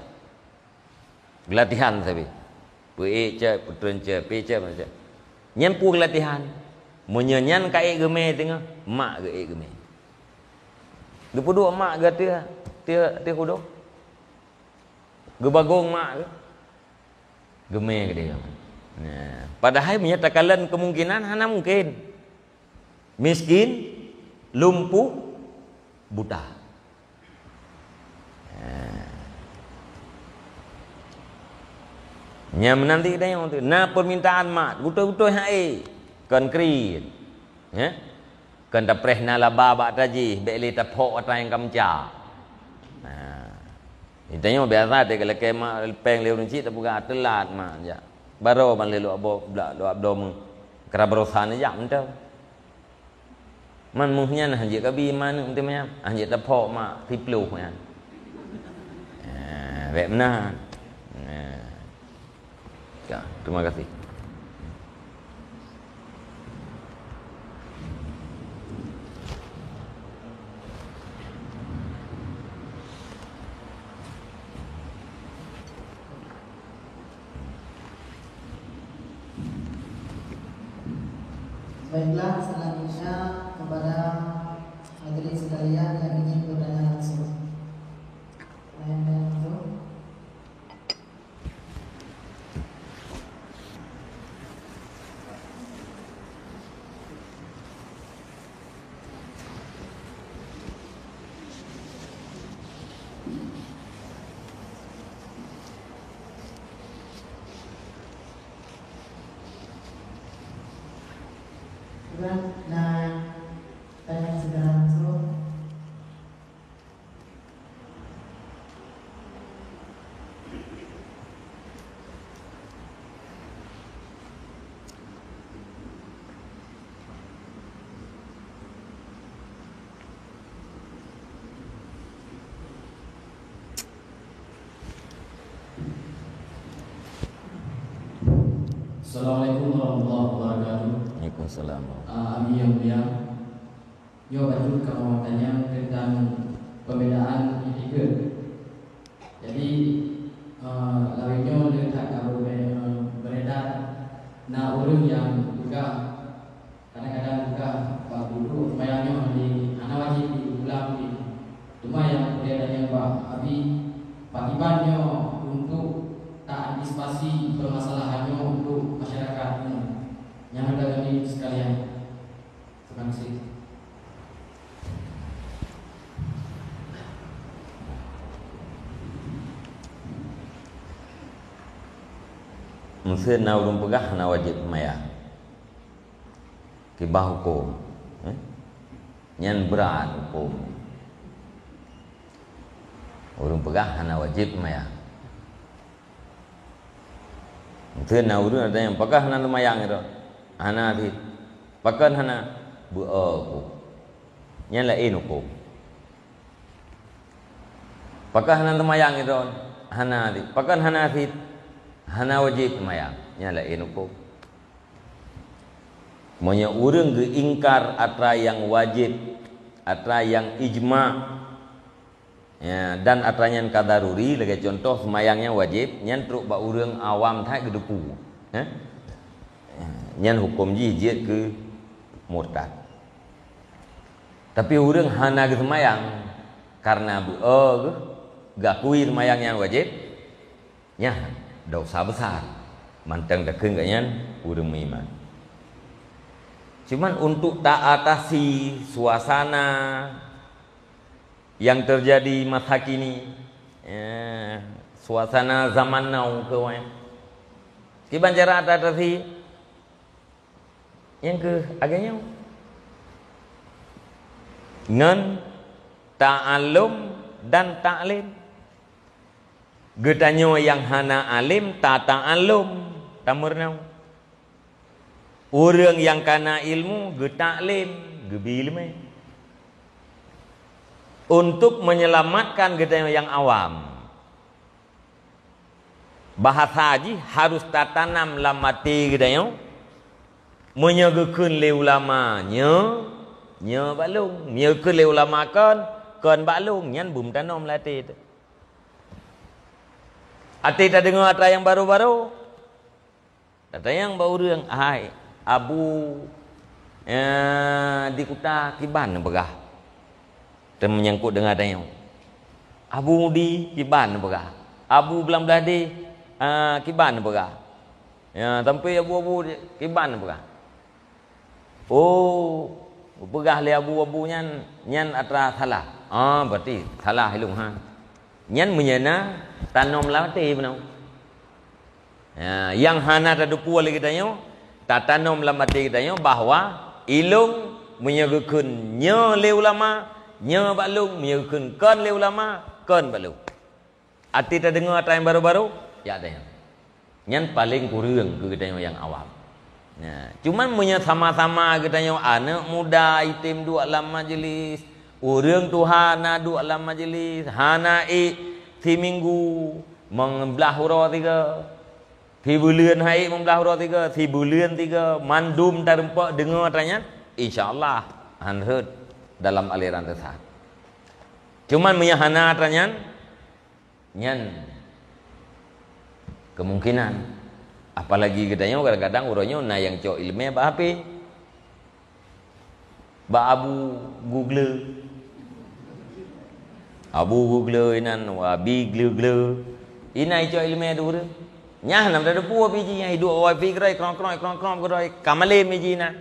Geulatihan sabe. Peuék cot, peutreun cot, peuék cot, peutreun cot. Nyan peue geulatihan. Meunyoe nyan ka ék geumé teungoh, mak geuh ék geumé. Geupeuduek mak geuh ateueh, ateueh, ateueh kudong. Geubagong mak geuh. Geumé keudeh. Nah, padahai meunyoe takalon kemungkinan hana mungkin. Miskin, lumpuh, buta. Nah. Nyan meunan di dayong tu. Na permintaan mak, beutôi-beutôi hai. Konkret. Ya? Kon tapreh na laba bak ata jih, bék lé taphok ata nyang ka meucak. Nah. Geutanyoe biasa teuh geulakée mak péng lé ureuëng chik tapeugah teulat mak jak. Baroe ban lé luwak boh, luwak bloe meu. Kra barosa neujak mantong. Man meuh nyan hana jeuet kabi mak aneuk meuteumé nyan. Hana jeuet taphok mak siploh nyan. Eh, bék meunan. Eh. Ya, terima kasih. Baiklah, selanjutnya kepada hadirin sekalian yang ingin bertanya langsung. Nah, tanya segera langsung. Assalamualaikum warahmatullahi wabarakatuh. Waalaikumsalam. Ah, Abi yang mulia, nyoe bacut kamoe tanyong tentang perbedaan itikeuet. Jadi, eh, lawét nyoe le that ka beube-, beredar na ureuëng nyang peugah, kadang-kadang peugah bak guru seumayang nyoe di hana wajéb diulang pih. Teuma nyang peugah tanyong bak Abi, pakiban nyoe untuk ta antisipasi permasalahan nyoe untuk masyarakat umum. Nyang lagée nyoe sekalian. Terima kasih. Meusé na ureuëng peugah hana wajéb seumayang. Kiban huköm, eh? Nyan brat huköm. Ureuëng peugah hana wajéb seumayang. Meusé na ureuëng ada nyang pakon hana seumayang itu. Hana cit. Pakon hana? Beu-o huköm. Nyan laén huköm. Pakon hana seumayang itu. Hana cit. Pakon hana cit? Hana wajéb seumayang. Nyan laén huköm. Meunyoe ureuëng geuingkar atra nyang wajéb, atra nyang ijma, ya, dan atra nyan ka daruri, lagée cuntoh seumayang nyang wajéb, nyan trok bak ureuëng awam that geuteupeue. Eh? Nyan huköm jih jeuet keu murtad. Tapi ureuëng hana geuseumayang kareuna beu-o geuh, geukui seumayang nyang wajéb, nyan dosa besar. Mantong takheun geuh nyan ureuëng meuiman. Cuman untuk ta atasi suasana nyang teujadi masa kini, eh, suasana zaman now keuh, kiban cara ta atasi? Nyang keuh lagée nyoe. Ngon ta'allum dan ta'lim. Geutanyoe nyang hana além ta ta'allum, tameurunoe. Ureuëng nyang kana ilmu geutaklim, geubri iéleumé. Untuk menyelamatkan geutanyoe nyang awam. Bahasa jih harus tatanam lam até geutanyoe, meunyoe geukheun lé ulama nyoe, nyoe bak lôn, meunyoe geukheun lé ulama kon, kon bak lôn, nyan beumeutanom lam até teuh. Até tadeungoe atra nyang barô-barô, tatanyong bak ureuëng, "Hai, Abu, eh, di kuta kiban neupeugah?" Teumenyangkot deungon tanyoe. "Abu Mudi kiban neupeugah? Abu Blang Blahdeh, eh, kiban neupeugah? Ya, sampoe Abu-abu kiban neupeugah?" Oh, peugah lé abu-abu nyan, nyan atra salah. Ah, berarti salah ilung, ha. Nyan meunyoe na tanom lam até bunoe. Ya, nyang hana tateupeue lé geutanyoe, tatanom lam até geutanyoe bahwa ilung meunyoe geukheun nyoe lé ulama, nyoe bak lôn, meunyoe geukheun kon lé ulama, kon bak lôn. Até tadeungoe atra nyang barô-barô, jak tanyoe. Nyan paleng kureueng keu geutanyoe nyang awam. Nah, cuman meunyoe sama-sama geutanyoe aneuk muda item duek lam majeulis, ureuëng tuha na duek lam majeulis, hana ék siminggu meublah uroe sigoe, sibuleuen han ék meublah uroe sigoe, sibuleuen sigoe, mandum tarumpok deungoe atra nyan, insya Allah han rhot dalam aliran sesat. Cuman meunyoe hana atra nyan, nyan kemungkinan. Apalagi geutanyoe kadang-kadang uroe nyoe na nyang cok iéleumé bak H P. Bak Abu Google. Abu Google inan, Abi Google. Inan icok iéleumé dua ureuëng. Nyan na tateupeue pih jih nyang iduek wifi keudroe, krong-krong, krong-krong keudroe. Ka malem jih na.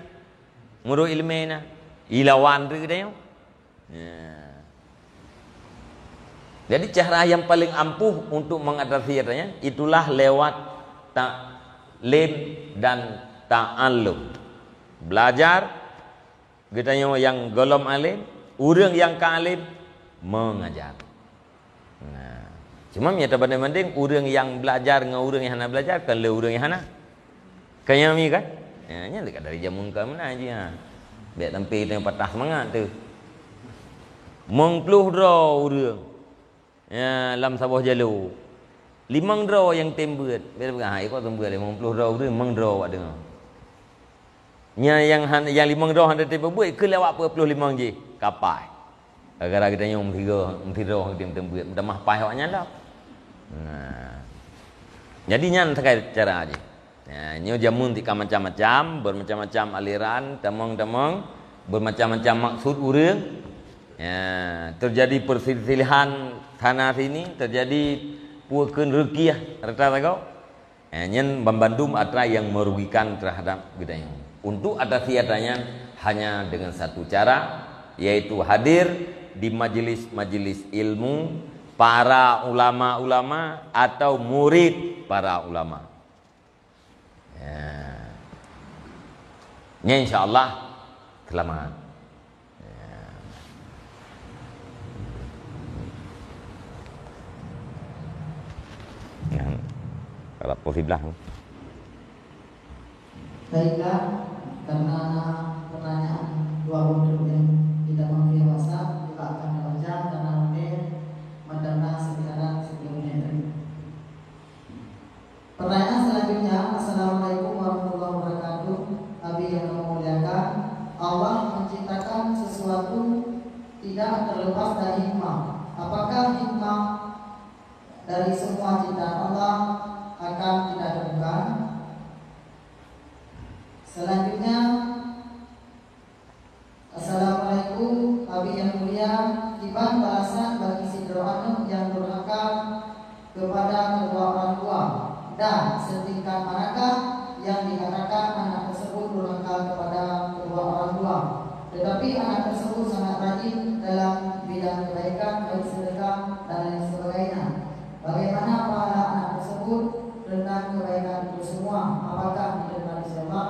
Meurok iéleumé na. Ilawan tu geutanyoe. Ya. Jadi, cara yang paling ampuh untuk mengatasi adanya itulah lewat taklim dan ta'allum. Belajar, Geutanyoe nyang gohlom além, ureuëng nyang ka além, meungajar. Nah, cuma meunyoe tabandéng-bandéng ureuëng nyang beulajar ngon ureuëng nyang hana beulajar, kon lé ureuëng nyang hana. Kon nyan mi kan? Ya, nyan dekat dari jameun ka meunan jih, ha. Bék sampai teuh patah seumangat teuh. Meung ploh droe ureuëng, ya, lam saboh jalô. Limong droe nyang tem beuet. Bék peugah, "Hai, kok tem beuet limong ploh droe ureuëng, limong droe awak deungoe." Nyan nyang han, nyang limong droe hana tem beuet, keu lewat peuet ploh limong jih, ka paih. Gara-gara geutanyoe meusidroe, meusidroe tem, tem beuet, meutamah paih awak nyan lom. Nah. Jadi nyan sakai cara jih. Ya, nyoe jameun tika macam-macam, bermacam-macam aliran, tamong-tamong, bermacam-macam maksud ureuëng. Ya, terjadi perselisihan sana sini, terjadi peue kheun rukiah rata sagoe. Eh, nyan banmandum atra nyang merugikan terhadap geutanyoe. Untuk atasi atra nyan hanya dengan satu cara, yaitu hadir di majelis-majelis ilmu para ulama-ulama atau murid para ulama. Ya. Nyan insya Allah selamat. Nah, kalau posisi belah. Baiklah, karena pertanyaan dua puluh yang kita beri WhatsApp juga akan dibaca karena mungkin mendengar sekitar sebelumnya. Pertanyaan selanjutnya, Assalamualaikum warahmatullahi wabarakatuh. Abi yang kami muliakan, Allah menciptakan sesuatu tidak terlepas dari hikmah. Apakah hikmah dari semua ciptaan Allah akan kita temukan? Selanjutnya, Assalamualaikum, Abi yang mulia, kiban balasan bagi sidroe aneuk nyang durhaka kepada kedua orang tua, dan setingkat manakah yang dikatakan anak tersebut durhaka kepada kedua orang tua, tetapi anak tersebut sangat rajin dalam bidang kebaikan, baik sedekah dan lain sebagainya. Bagaimana pahala anak tersebut tentang kebaikan itu semua? Apakah diterima di Allah?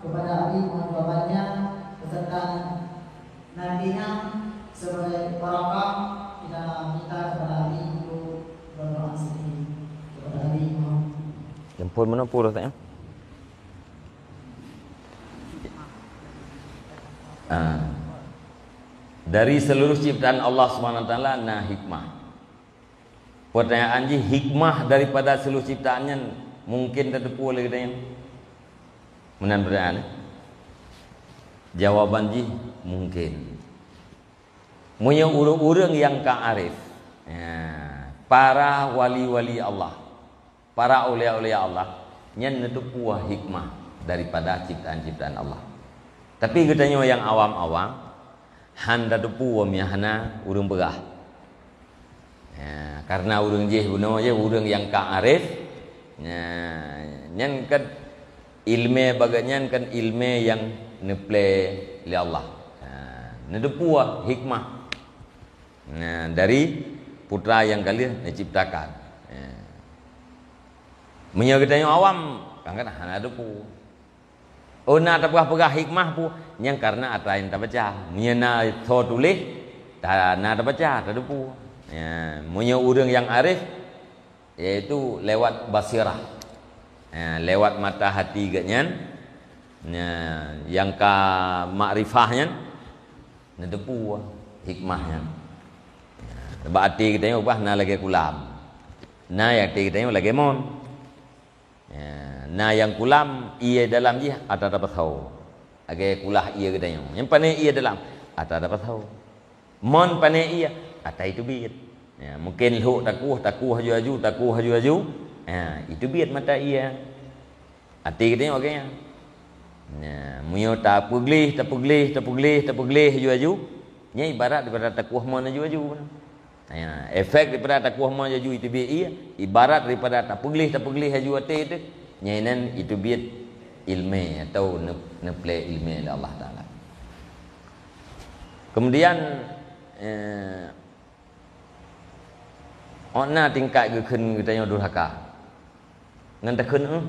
Kepada Abi mohon jawabannya beserta nantinya sebagai barakah kita minta kepada Abi untuk berdoa sendiri kepada Abi mohon. Jempol mana pun rasanya? Ah. Dari seluruh ciptaan Allah Subhanahu Wa Taala na hikmah. Pertanyaan jih, hikmah daripada seluruh ciptaan nyan mungkin tateupeue lé geutanyoe? Meunan pertanyaan, eh? Jawaban jih, mungkin. Meunyoe ureuëng-ureuëng nyang ka arif, ya, para wali-wali Allah, para aulia-aulia Allah, nyan neuteupeue hikmah daripada ciptaan-ciptaan Allah. Tapi geutanyoe nyang awam-awam, han tateupeue meunyo hana ureuëng peugah. Ya, karena ureuëng jih bunoe jih, ureuëng nyang ka arif, ya, nyan kan ilmé bagai nyan kan ilmé nyang neuplé lé Allah. Ya, neuteupeue hikmah, ya, dari putra nyang ka lheueh neuciptakan. Ya. Meunyoe geutanyoe awam, kan, kan hana teupeue. Oh, na tapeugah-peugah hikmah peue? Nyan karena atra nyang tabaca. Meunyoe na soe tuléh, ta-, na tabaca, tateupeue. Ya, meunyoe ureuëng nyang arif, yaitu lewat basirah. Ya, lewat mata hati geuh nyan, ya, nyang ka makrifah nyan, neuteupeue hikmah nyan. Ya, bak até geutanyoe bah na lagée kulam. Na até geutanyoe lagée mon. Ya, na nyang kulam, ié dalam jih atra tapeusaho. Lagée kulah ié geutanyoe. Nyang pané ié dalam, atra tapeusaho. Mon pané ié, atra iteubiet. Ya, mungkin lhok takueh, takueh aju-aju, takueh aju-aju. Ya, iteubiet mata ié. Até geutanyoe lagée nyan. Ya, meunyoe tapeugleh, tapeugleh, tapeugleh, tapeugleh aju-aju, nyan ibarat daripada takueh mon aju-aju. Ya, efek daripada takueh mon aju iteubiet ié, ibarat daripada tapeugleh-tapeugleh aju até teuh, nyan inan iteubiet ileumé atau ne-, neuplé ileumé lé Allah Taala. Kemudian, eh, ôk na tingkat geukheun geutanyoe durhaka. Ngon takheun, eh.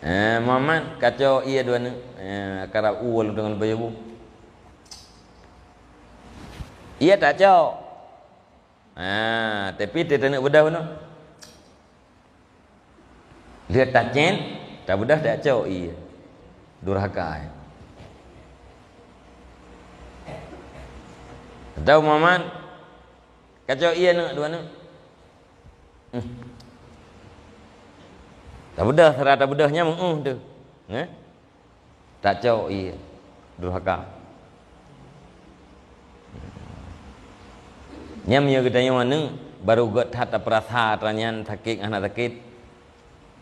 Eh, Muhammad, kacok ie dua neuk. Eh, karab u walu dengan bayu bu. Ie tacok. Ah, tapi teuneuk beudôh noh. Lihat tacen, tabeudôh tacok ie. Durhaka. Tahu Muhammad? Kacok ie neuk dua neuk. Hmm. Tabeudôh, sira tabeudôh nyang meu'uh tu. Eh? Tacok ie. Durhaka. Nyam ya geutanyoe aneuk baru gét that peurasa atra nyan sakét hana sakét.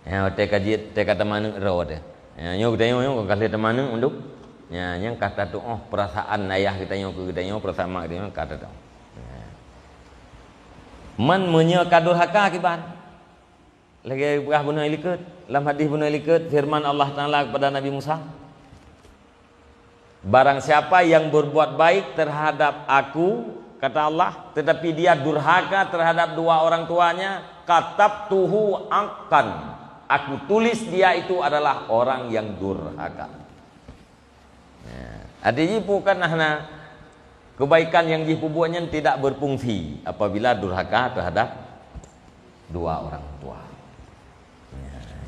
Ya, watée ka jeuet, watée ka teuma aneuk droe teuh. Ya, nyoe geutanyoe nyoe ka lheueh teuma aneuk mandum. Ya, nyang ka tatuoh peurasaan ayah geutanyoe keu geutanyoe, peurasaan mak geutanyoe ka tatuoh. Ya. Man meunyoe ka durhaka kiban. Lagée peugah bunoe likot, lam hadis bunoe likot, firman Allah Taala kepada Nabi Musa, "Barang siapa yang berbuat baik terhadap Aku, kata Allah, tetapi dia durhaka terhadap dua orang tuanya, katabtuhu aqqan, Aku tulis dia itu adalah orang yang durhaka." Ya. Arti jih peue kan hana kebaikan yang jih peubuet nyan tidak berfungsi apabila durhaka terhadap dua orang tua.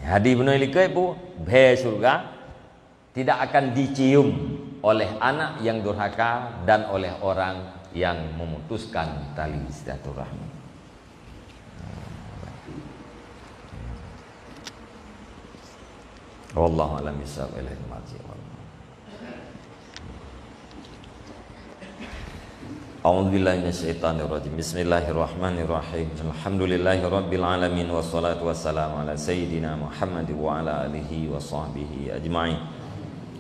Ya. Hadis bunoe likot peue, bhée syurga tidak akan dicium oleh anak yang durhaka dan oleh orang yang memutuskan tali silaturahmi. Wallahu a'lam bishawab. Ilaihil marji'. A'udzubillahi minasyaitonirrajim. Bismillahirrahmanirrahim. Alhamdulillahirabbil alamin, wassalatu wassalamu ala sayyidina Muhammad wa ala alihi wa sahbihi ajma'in.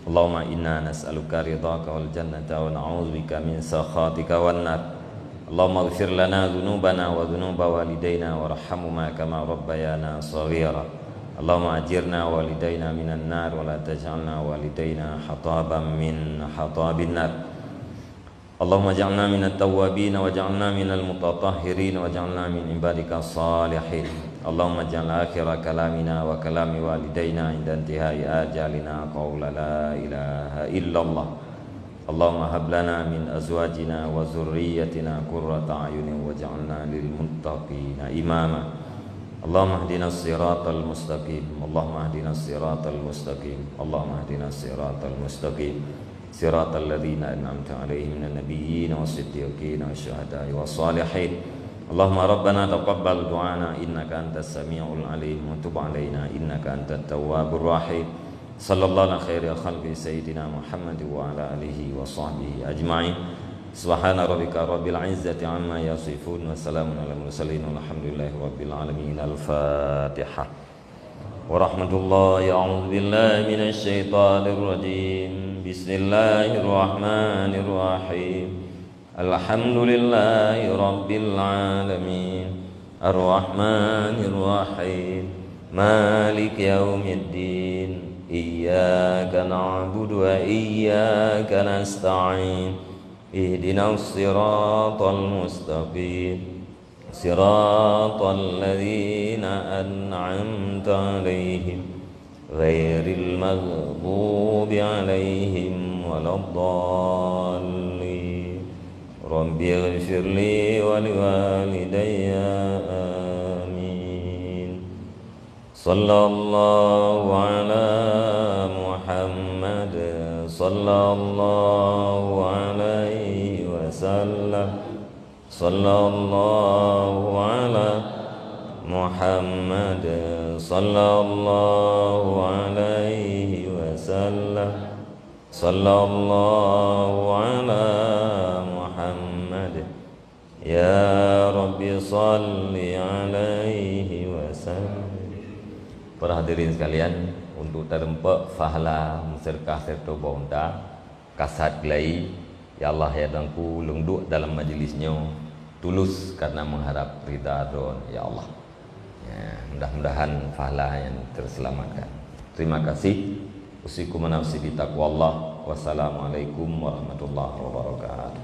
Allahumma inna nas'aluka ridhaka wal jannata wa na'udzubika min sakhatika wan nar. Allahumma ighfir lana dzunubana wa dzunuba walidaina warhamhuma kama rabbayana shaghira. Allahumma ajirna wa walidaina minan nar wa la taj'alna wa walidaina hataban min hatabin nar. Allahumma ij'alna minat tawwabin waj'alna minal mutatahhirin waj'alna min ibadika shalihin. Allahumma ij'al akhira kalamina wa kalami walidaina inda intihai ajalina qaula la ilaha illallah. Allahumma hab lana min azwajina wa dzurriyyatina qurrata a'yunin waj'alna lil muttaqina imama. Allahumma ihdinas siratal mustaqim. Allahumma ihdinas siratal mustaqim. Allahumma ihdinas siratal mustaqim. Siratal ladzina an'amta 'alaihim minan nabiyyin was siddiqin was syuhada'i was shalihin. Allahumma rabbana taqabbal du'ana innaka antas sami'ul alim wa tub 'alaina innaka antat tawwabur rahim. Sallallahu ala khairi khalqi sayyidina Muhammad wa ala alihi wa sahbihi ajma'in. Subhana rabbika rabbil izzati amma yasifun wa salamun alal mursalin walhamdulillahi rabbil alamin. Al-Fatihah. Warahmatullahi, a'udzubillahi minasyaitonirrajim. Bismillahirrahmanirrahim. Alhamdulillahi rabbil alamin. Arrahmanirrahim. Maliki yaumiddin. Iyyaka na'budu wa iyyaka nasta'in. Ihdinas siratal mustaqim. Siratal ladzina an'amta 'alaihim, ghairil maghdubi 'alaihim waladdallin. Rabbighfirli wa liwalidayya. Amin. Sallallahu ala Muhammad, sallallahu alaihi wasallam. Sallallahu ala Muhammad, sallallahu alaihi wasallam. Sallallahu ala Muhammad. Ya Rabbi, salli alaihi wasallim. Para hadirin sekalian, untuk tareumpok pahala meusedekah siratoh boh unta, kasat geulai, "Ya Allah, ya Tuhanku, lôn duek dalam majlis nyoe tulus karena mengharap ridha Droe, ya Allah." Ya, mudah-mudahan pahala yang terselamatkan. Terima kasih. Usikum wa nafsi bitaqwallah. Wassalamualaikum warahmatullahi wabarakatuh.